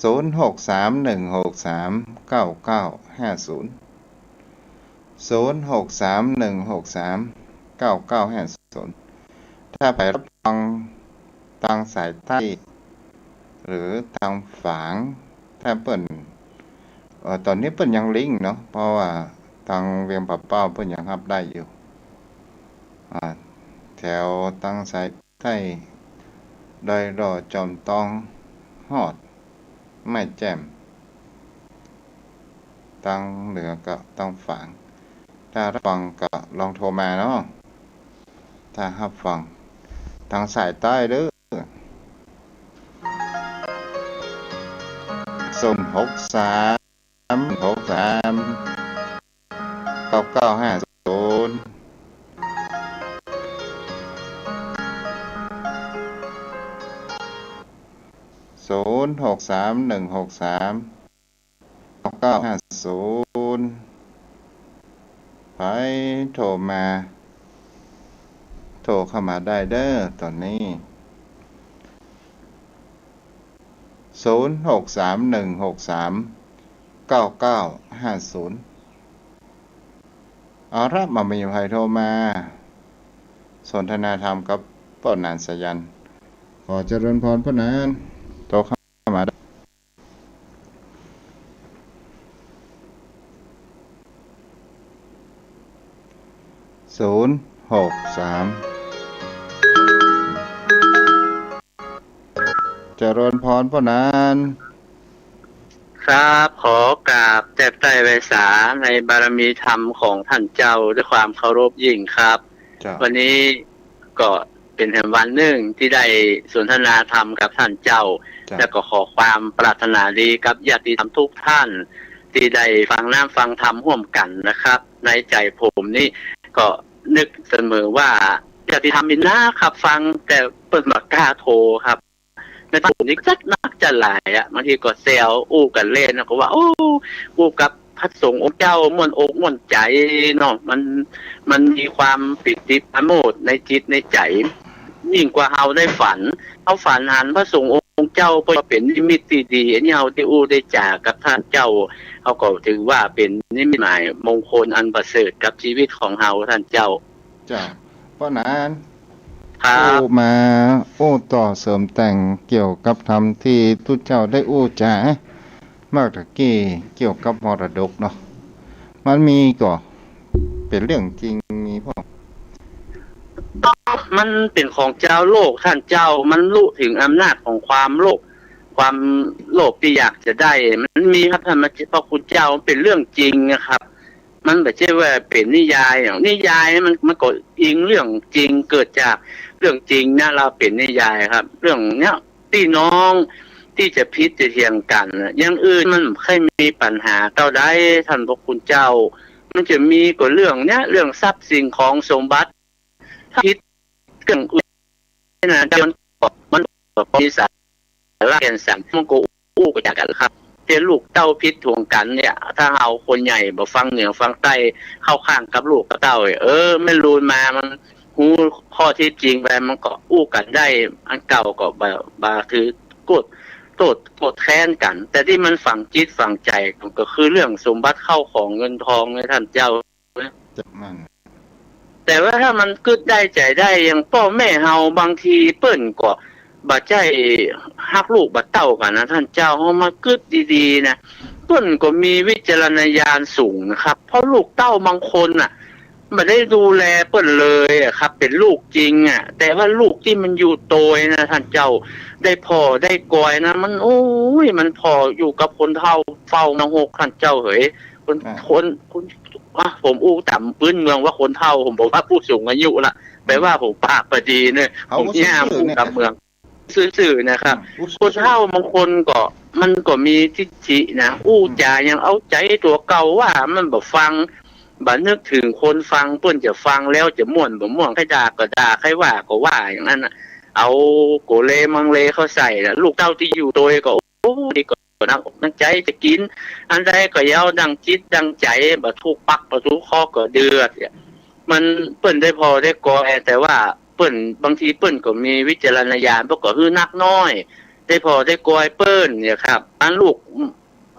ศูนย์หกสามหนึ่งหกสามเก้าเก้าห้าศูนย์ ศูนย์หกสามหนึ่งหกสามเก้าเก้าห้าศูนย์ ถ้าไปฮับฟังตางสายใต้ หรือตางฝาง ถ้าเปิ้น เอ่อ ต๋อนนี้เปิ้นยังลิงก์เนาะ เพราะว่าตางเวียงผาเป้าเปิ้นยังฮับได้อยู่ อ่า แถวตางสาย ใต้ ดอยหล่อ จอมตอง ฮอด ไม้แจ่ม ตางเหนือก็ตางฝาง ถ้าฮับฟังก็ลองโทรมาเนาะ ถ้าฮับฟัง ตางสายใต้เด้อ ศูนย์หกสาม หนึ่งหกสามเก้าเก้าห้าศูนย์ ศูนย์หกสามหนึ่งหกสามเก้าเก้าห้าศูนย์ ใผโทรมา โทรเข้ามาได้เด้อ ต๋อนนี้ ศูนย์หกสามหนึ่งหกสามเก้าเก้าห้าศูนย์ เอาละ บ่มีใผโทรมา สนทนาธรรมกับ ป้อหนานสายัณ ขอเจริญพรป้อหนาน โตเข้ามาได้ ศูนย์ หก สาม เจริญพรป้อหนาน ครับ ขอกราบแทบไต้ไหว้สาในบารมีธรรมของท่านเจ้าด้วยความเคารพยิ่งครับ เจ้า วันนี้ก็เป๋นแหมวันนึ่งตี้ได้สนทนาธรรมกับท่านเจ้า เจ้า แล้วก็ขอความปรารถนาดีกับญาติธรรมทุกท่าน ตี้ได้ฟังน้ำฟังธรรมฮ่วมกั๋นนะครับ ในใจ๋ผมนี้ก็นึกเสมอว่าญาติธรรมมีนักครับฟัง แต่เปิ้นบ่กล้าโทรครับ ในบ้านผมนี่จัดนักจัดหลายอะ บางทีก็แซวอู้กั๋นเล่นนะ ก็ว่า โอ้ อู้กับพระสงฆ์องค์เจ้าม่วนอกม่วนใจ๋เนาะ มัน มันมีความปีติปราโมทย์ในจิตในใจ๋ ยิ่งกว่าเฮาได้ฝัน เฮาฝันหันพระสงฆ์องค์เจ้า เปิ้นก็เป๋นนิมิตตี้ดี อันนี้เฮาได้อู้ได้จ๋ากับท่านเจ้า เฮาก็ถือว่าเป๋นนิมิตหมายมงคลอันประเสริฐกับชีวิตของเฮาท่านเจ้า เจ้า ป้อหนาน ครับ อู้มา อู้ต่อเสริมแต่งเกี่ยวกับธรรมตี้ตุ๊เจ้าได้อู้จ๋าเมื่อตะกี้เกี่ยวกับมรดกเนาะ มันมีก่อ เป๋นเรื่องจริงมีพ่อง มันเป๋นของจาวโลกท่านเจ้า มันลุเถิงอำนาจของความโลภ ความโลภตี้อยากจะได้ มันมีครับท่านพระคุณเจ้า มันเป๋นเรื่องจริงนะครับ มันบ่ใจ้ว่าเป๋นนิยายอะ นิยายมัน มันก็อิงเรื่องจริง เกิดจากเรื่องจริงนะ เฮาเป๋นนิยายครับ เรื่องเนี้ย ปี้น้องตี้จะผิดจะเถียงกั๋นน่ะ อย่างอื่นมันบ่ใค่มีปัญหาเต้าใดท่านพระคุณเจ้า มันจะมีก็เรื่องเนี้ย เรื่องทรัพย์สิ่งของสมบัติ ถ้าผิดเรื่องอื่นนะ มันก็ มันก็มีสาระแก่นสาร มันก็อู้จ๋ากั๋นครับ แต่ลูกเต้าผิดเถียงกั๋นเนี่ย ถ้าเฮาคนใหญ่บ่ฟังเหนือฟังใต้ เข้าข้างกับลูกกับเต้า เออ แม่นลูนมามัน ฮู้ข้อเท็จจริงไป มันก็อู้กั๋นได้ อันเก่าก็บ่ บ่ถือโกรธ โต้ษ โกรธแค้นกั๋น แต่ตี้มันฝังจิตฝังใจ๋ก็คือเรื่องสมบัติข้าวของเงินทองไงท่านเจ้า เจ้า มัน แต่ว่าถ้ามันกึ๊ดได้ใจ๋ได้ อย่างป้อแม่เฮาบางทีเปิ้นก็บ่ใจ้ฮักลูกบ่าเต้ากั๋นนะท่านเจ้า เฮามาคึดดีๆ นะ เปิ้นก็มีวิจารณญาณสูงนะครับ เพราะลูกเต้าบางคนน่ะ บ่ได้ดูแลเปิ้นเลยอะครับ เป๋นลูกจริงอะ แต่ว่าลูกตี้มันอยู่โตยนะท่านเจ้า ได้ผ่อได้กอยนะ มัน โอ้ย มันผ่ออยู่กับคนเฒ่าเฝ้านรกท่านเจ้าเหย คน อ่า คน คน อ่ะ ผมอู้ต๋ามปื๊นเมืองว่าคนเฒ่า ผมบ่ว่าผู้สูงอายุละ แปลว่าผมปากบ่ดีเนี่ย เอา ผมย่ามอู้ต๋ามเมือง ซื่อๆ นะครับ อืม คนเฒ่าบางคนก็ มันก็มีทิฐินะ อู้จ๋ายังเอาใจ๋ตั๋วเก่าว่า มันบ่ฟัง บ่นึกเถิงคนฟัง เปิ้นจะฟังแล้วจะม่วนบ่ม่วน ใค่ด่าก็ด่า ใค่ว่าก็ว่า อย่างนั้นน่ะ เอาโกเลมังเลเข้าใส่น่ะ ลูกเต้าตี้อยู่โตยก็ โอ้ ดีก็นักอกนักใจ๋จะกิ๋น อันใดก็เยียะดั่งจิตดั่งใจ๋ บ่ถูกปากบ่ถูกคอก็เดือดเนี่ย มัน เปิ้นได้ผ่อได้กอย แต่ว่าเปิ้น บางทีเปิ้นก็มีวิจารณญาณ เปิ้นก็หื้อนักน้อย ได้ผ่อได้กอยเปิ้นเนี่ยครับ อันลูก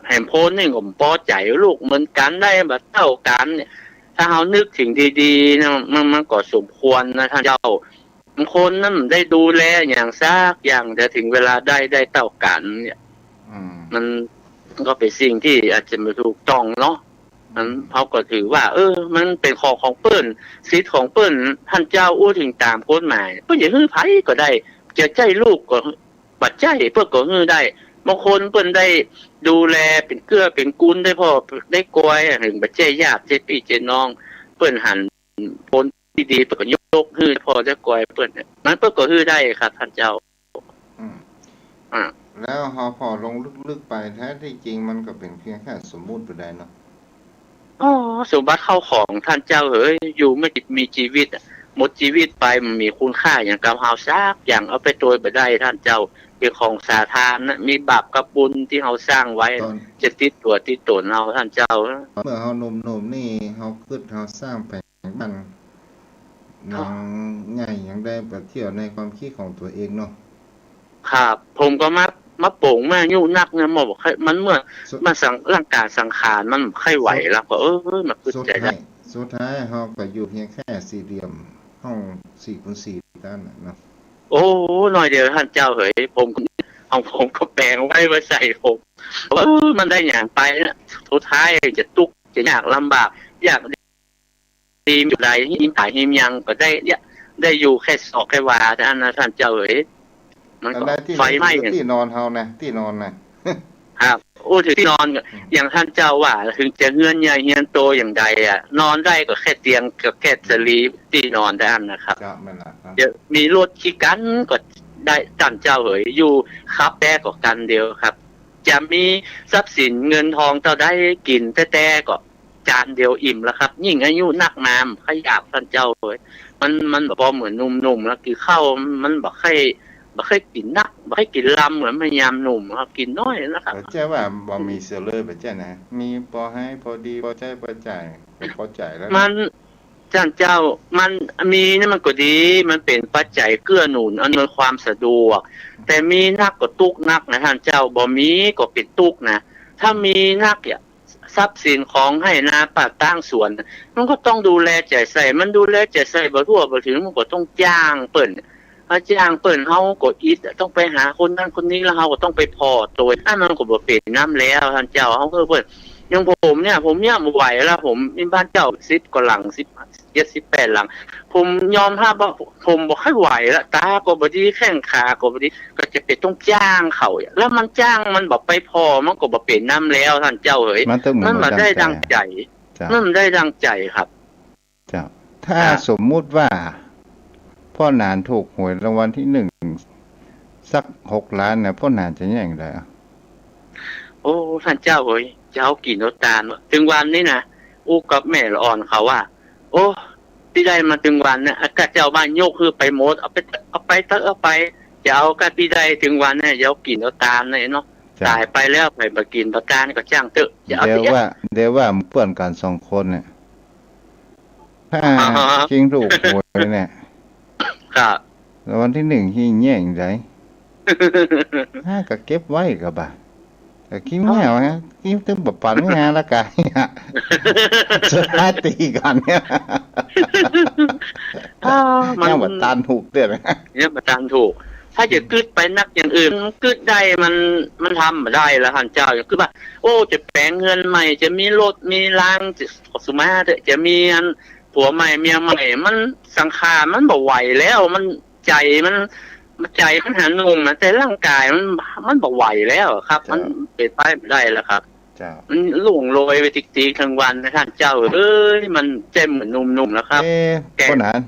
แหมโพนนี่ก็บ่ปอใจ๋ ลูกเหมือนกั๋นได้บ่เต้ากั๋นเนี่ย ถ้าเฮานึกเถิงดีๆ นะ มัน มันก็สมควรนะท่านเจ้า บางคนนั้นได้ดูแลอย่างสักอย่าง แต่เถิงเวลาได้ ได้เต้ากั๋นเนี่ย อืม มัน มันก็เป๋นสิ่งตี้อาจจะบ่ถูกต้องเนาะ มัน อืม เฮาก็ถือว่า เออ มันเป๋นของของเปิ้น สิทธิ์ของเปิ้น ท่านเจ้าอู้เถิงต๋ามกฎหมาย เปิ้นจะหื้อใผก็ได้ จะใจ้ลูกก็ บ่ใจ้ เปิ้นก็หื้อได้ บางคนเปิ้นได้ดูแลเป๋นเกื้อเป๋นกูล ได้ผ่อได้กอย เถิงบ่ใจ้ญาติ ใจ้ปี้ใจ้น้อง เปิ้นหัน คนตี้ดี เปิ้นก็ยกหื้อ ผ่อได้กอยเปิ้นเนี่ย มันเปิ้นก็หื้อได้ครับท่านเจ้า อืม อ่า แล้วเฮาผ่อลงลึกๆ ไป แท้ตี้จริงมันก็เป๋นเพียงแค่สมมุติไปได้เนาะ อ๋อ สมบัติเข้าของท่านเจ้าเหย อยู่เมื่อมีจีวิตอะ หมดจีวิตไปมันมีคุณค่าหยังกับเฮาสักอย่าง เอาไปโตยบ่ได้ท่านเจ้า เป๋นของสาธารณะ มีบาปกับบุญตี้เฮาสร้างไว้ ต๋อน จะติดตั๋วติดต๋นเฮาท่านเจ้า เมื่อเฮาหนุ่มๆ นี่เฮาคึดเฮาสร้างแผน บ้านหลังใหญ่หยังได้ไปเที่ยวในความคิดของตั๋วเองเนาะ ครับ ผมก็มา มาป๋งมาอายุนักเนี่ย มันบ่ใค่ มันเมื่อ สุด มันสัง ร่างก๋ายสังขารมันบ่ใค่ไหวแล้ว ก็ เออ มาคึด สุด ใจ๋ ท้าย สุดท้ายเฮาก็อยู่เพียงแค่สี่เหลี่ยม ห้องสี่คูณสี่ ตันน่ะเนาะ โอ้ น้อยเดียวต้านเจ้าเหย ผม ของผมก็แป๋งไว้ ไว้ใส่ผม ว่า เออ มันได้หยังไปนะ สุดท้ายจะตุ๊กข์จะยากลำบาก อยากดีอยู่ใด หิมต๋ายหิมยังก็ได้ เนี่ย ได้อยู่แค่ศอกแค่วาเต้านั้นนะต้านเจ้าเหย มันก็ อันใดตี้ ไฟไหม้ ตี้นอนเฮานะ ตี้นอนนะ ครับ อู้ ตี้นอนก็ อืม อย่างต้านเจ้าว่า เถิงจะเฮือนใหญ่เฮือนโตอย่างใดอะ นอนได้ก็แค่เตียงกับแค่สะหลี ตี้นอนเต้านั้นนะครับ เจ้า แม่นละครับ จะมีรถกี่กั๋นก็ได้ ต้านเจ้าเหย อยู่ขับแต๊ก็กั๋นเดียวครับ จะมีทรัพย์สินเงินทองเต้าใด กิ๋นแต๊ๆ ก็จานเดียวอิ่มแล้วครับ ยิ่งอายุนักมา มันขยับ ต้านเจ้าเหย มัน มันบ่เหมือนหนุ่มๆ แล้ว กิ๋นข้าวมันบ่ค่อย บ่ค่อยกิ๋นนัก บ่ค่อยกิ๋นลำเหมือนแม่ยามหนุ่มครับ กิ๋นน้อยนะครับ บ่ใจ้ว่าบ่มีเสียเลย บ่ใจ้นะ มีปอหายปอดี ปอใจ๊ปอจ่าย ก็ปอจ่ายแล้วนะ มัน ต้านเจ้า มันมีนี่มันก็ดี มันเป๋นปัจจัยเกื้อหนุนอำนวยความสะดวก แต่มีนักก็ตุ๊กข์นักนะต้านเจ้า บ่มีก็เป๋นตุ๊กข์นะ ถ้ามีนักเนี่ย ทรัพย์สินของไฮ่นาป่าตางสวน มันก็ต้องดูแลใจ๋ใส่ มันดูแลใจ๋ใส่บ่ทั่วบ่ถึง มันก็ต้องจ้างเปิ้น ถ้าจ้างเปิ้นเฮาก็อิดอะ ต้องไปหาคนนั้นคนนี้ แล้วเฮาก็ต้องไปผ่อโตย อันนั้นก็บ่เป๋นนำแล้ว ต้านเจ้า เฮาก็เปิ้น อย่างผมเนี่ย ผมเนี่ยบ่ไหวแล้ว ผมมีบ้านเจ้าสิบกว่าหลัง สิบเจ็ด สิบแปดหลัง ผมยอมฮับว่าผมบ่ค่อยไหวละ ต๋าก็บ่ดี แข้งขาก็บ่ดี ก็จะไปต้องจ้างเขาอะ แล้วมันจ้างมันบ่ไปผ่อ มันก็บ่เป๋นนำแล้ว ต้านเจ้าเหย มันต้อง มันบ่ได้ดังใจ๋ เจ้า มันบ่ได้ดังใจ๋ครับ เจ้า ถ้า ครับ สมมุติว่า ป้อหนานถูกหวยรางวัลตี้หนึ่งสักหกล้านนะ ป้อหนานจะเยียะอย่างใดอะ โอ้ ต้านเจ้าเหย จะเอากิ๋นเอาตาน เถิงวันนี้นะ อู้กับแม่ละอ่อนเขาว่า โอ้ ตี้ได้มาเถิงวันเนี่ย อะ ก้าเจ้าบ้านยกหื้อไปหมด เอาไป เอาไปเต๊อะ เอาไป จะเอาก้าตี้ได้เถิงวันเนี่ย จะเอากิ๋นเอาตานเนี่ยเนาะ เจ้า ต๋ายไปแล้ว ใผบ่กิ๋นบ่ตานก็จ้างเต๊อะ จะเอา เดี๋ยวว่า เดี๋ยวว่าเปื้อนกั๋นสองคนเนี่ย ถ้า อ๋อ จริงถูกหวยเนี่ย ครับ รางวัลตี้หนึ่ง หิ้งแย่งใด ฮะ ก็เก็บไว้ก็บ่า ก็คิดแง่วฮะ คิดตึงบ่ปันงานละกาย สุดท้ายตี๋กั๋นเนี่ย อ้าว มัน ยังบ่ตันถูกเตื้อ ยังบ่ตันถูก ถ้าจะกึ๊ดไปนักอย่างอื่น กึ๊ดได้มัน มันทำบ่ได้ละต้านเจ้า อย่างกึ๊ดว่า โอ้ จะแป๋งเฮือนใหม่ จะมีรถมีลา จะ สุมาเต๊อะ จะมีอัน ผัวใหม่เมียใหม่ มันสังขารมันบ่ไหวแล้ว มันใจ๋มัน ใจ๋มันหาหนุ่มนะ แต่ร่างกายมัน มันบ่ไหวแล้วครับ เจ้า มันเป๋นไปบ่ได้แล้วครับ เจ้า มันล่วงโรยไปติ๊กๆ ทั้งวันนะต้านเจ้าเอ้ย มันบ่ใจ้เหมือนหนุ่มๆ แล้วครับ เอ๊ะ แก่ ป้อหนาน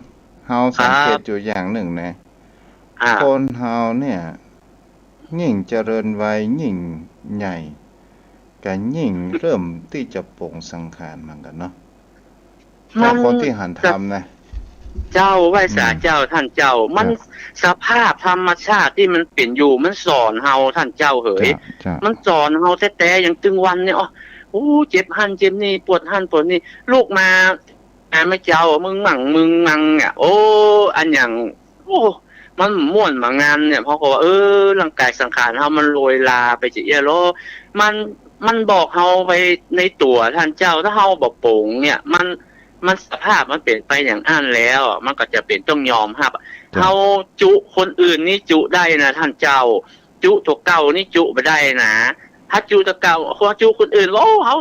เฮาสังเกต ครับ อยู่อย่างนึ่งนะ อ่า คนเฮาเนี่ย ยิ่งเจริญวัย ยิ่งใหญ่ ก็ยิ่งเริ่มตี้จะป๋งสังขารเหมือนกั๋นเนาะ มัน เจ้า คนตี้หันธรรมนะ เจ้า ไหว้สา อืม เจ้า ต้านเจ้า มัน เจ้า สภาพธรรมชาติตี้มันเป๋นอยู่ มันสอนเฮา ต้านเจ้าเหย เจ้า เจ้า มันสอนเฮาแต๊ๆ อย่างตึงวันเนี่ย โอ้ โอ้ เจ็บหั้นเจ็บนี่ ปวดหั้นปวดนี่ ลุกมา อ่า แม่เจ้า มึงมั่ง มึงมั่งเนี่ย โอ้ อันอย่าง โอ้ มันม่วนมางานเนี่ย เฮาก็ว่า เออ ร่างกายสังขารเฮามันโรยลาไปจะเอี้ยลอ มัน มันบอกเฮาไปในตั๋วต้านเจ้า ถ้าเฮาบ่ป๋งเนี่ย มัน มันสภาพมันเป๋นไปอย่างอั้นแล้ว มันก็จะเป๋นต้องยอมฮับ เจ้า เฮาจุคนอื่นนี่จุได้นะต้านเจ้า จุตั๋วเก่านี่จุบ่ได้นะ ถ้าจุตั๋วเก่า ถ้าจุคนอื่น โอ้ เฮา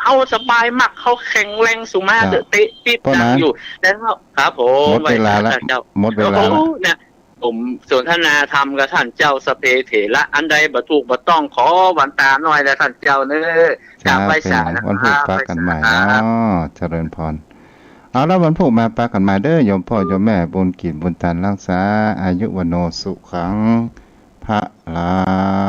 เฮาสบายมาก เฮาแข็งแรงสุมา เจ้า เต๊อะ ปิ๊บ ป้อหนาน ดังอยู่ แต่เฮา ครับผม หมดเวลาละ ไหว้สาเจ้า หมดเวลาละ โอ้โห เนี่ย ผมสนทนาธรรมกับต้านเจ้าสัพเพเถระ อันใดบ่ถูกบ่ต้องขอหวันต๋าหน้อยและต้านเจ้าเน้อ เจ้า กราบไหว้สานะครับ วันพูดปะกั๋นใหม่เนาะ ไหว้สาครับ เจริญพร เอาละ วันพูดมาปะกั๋นใหม่เด้อ โยมป้อโยมแม่ บุญกิ๋นบุญตานรักษา อายุวัณโณสุขัง พะลัง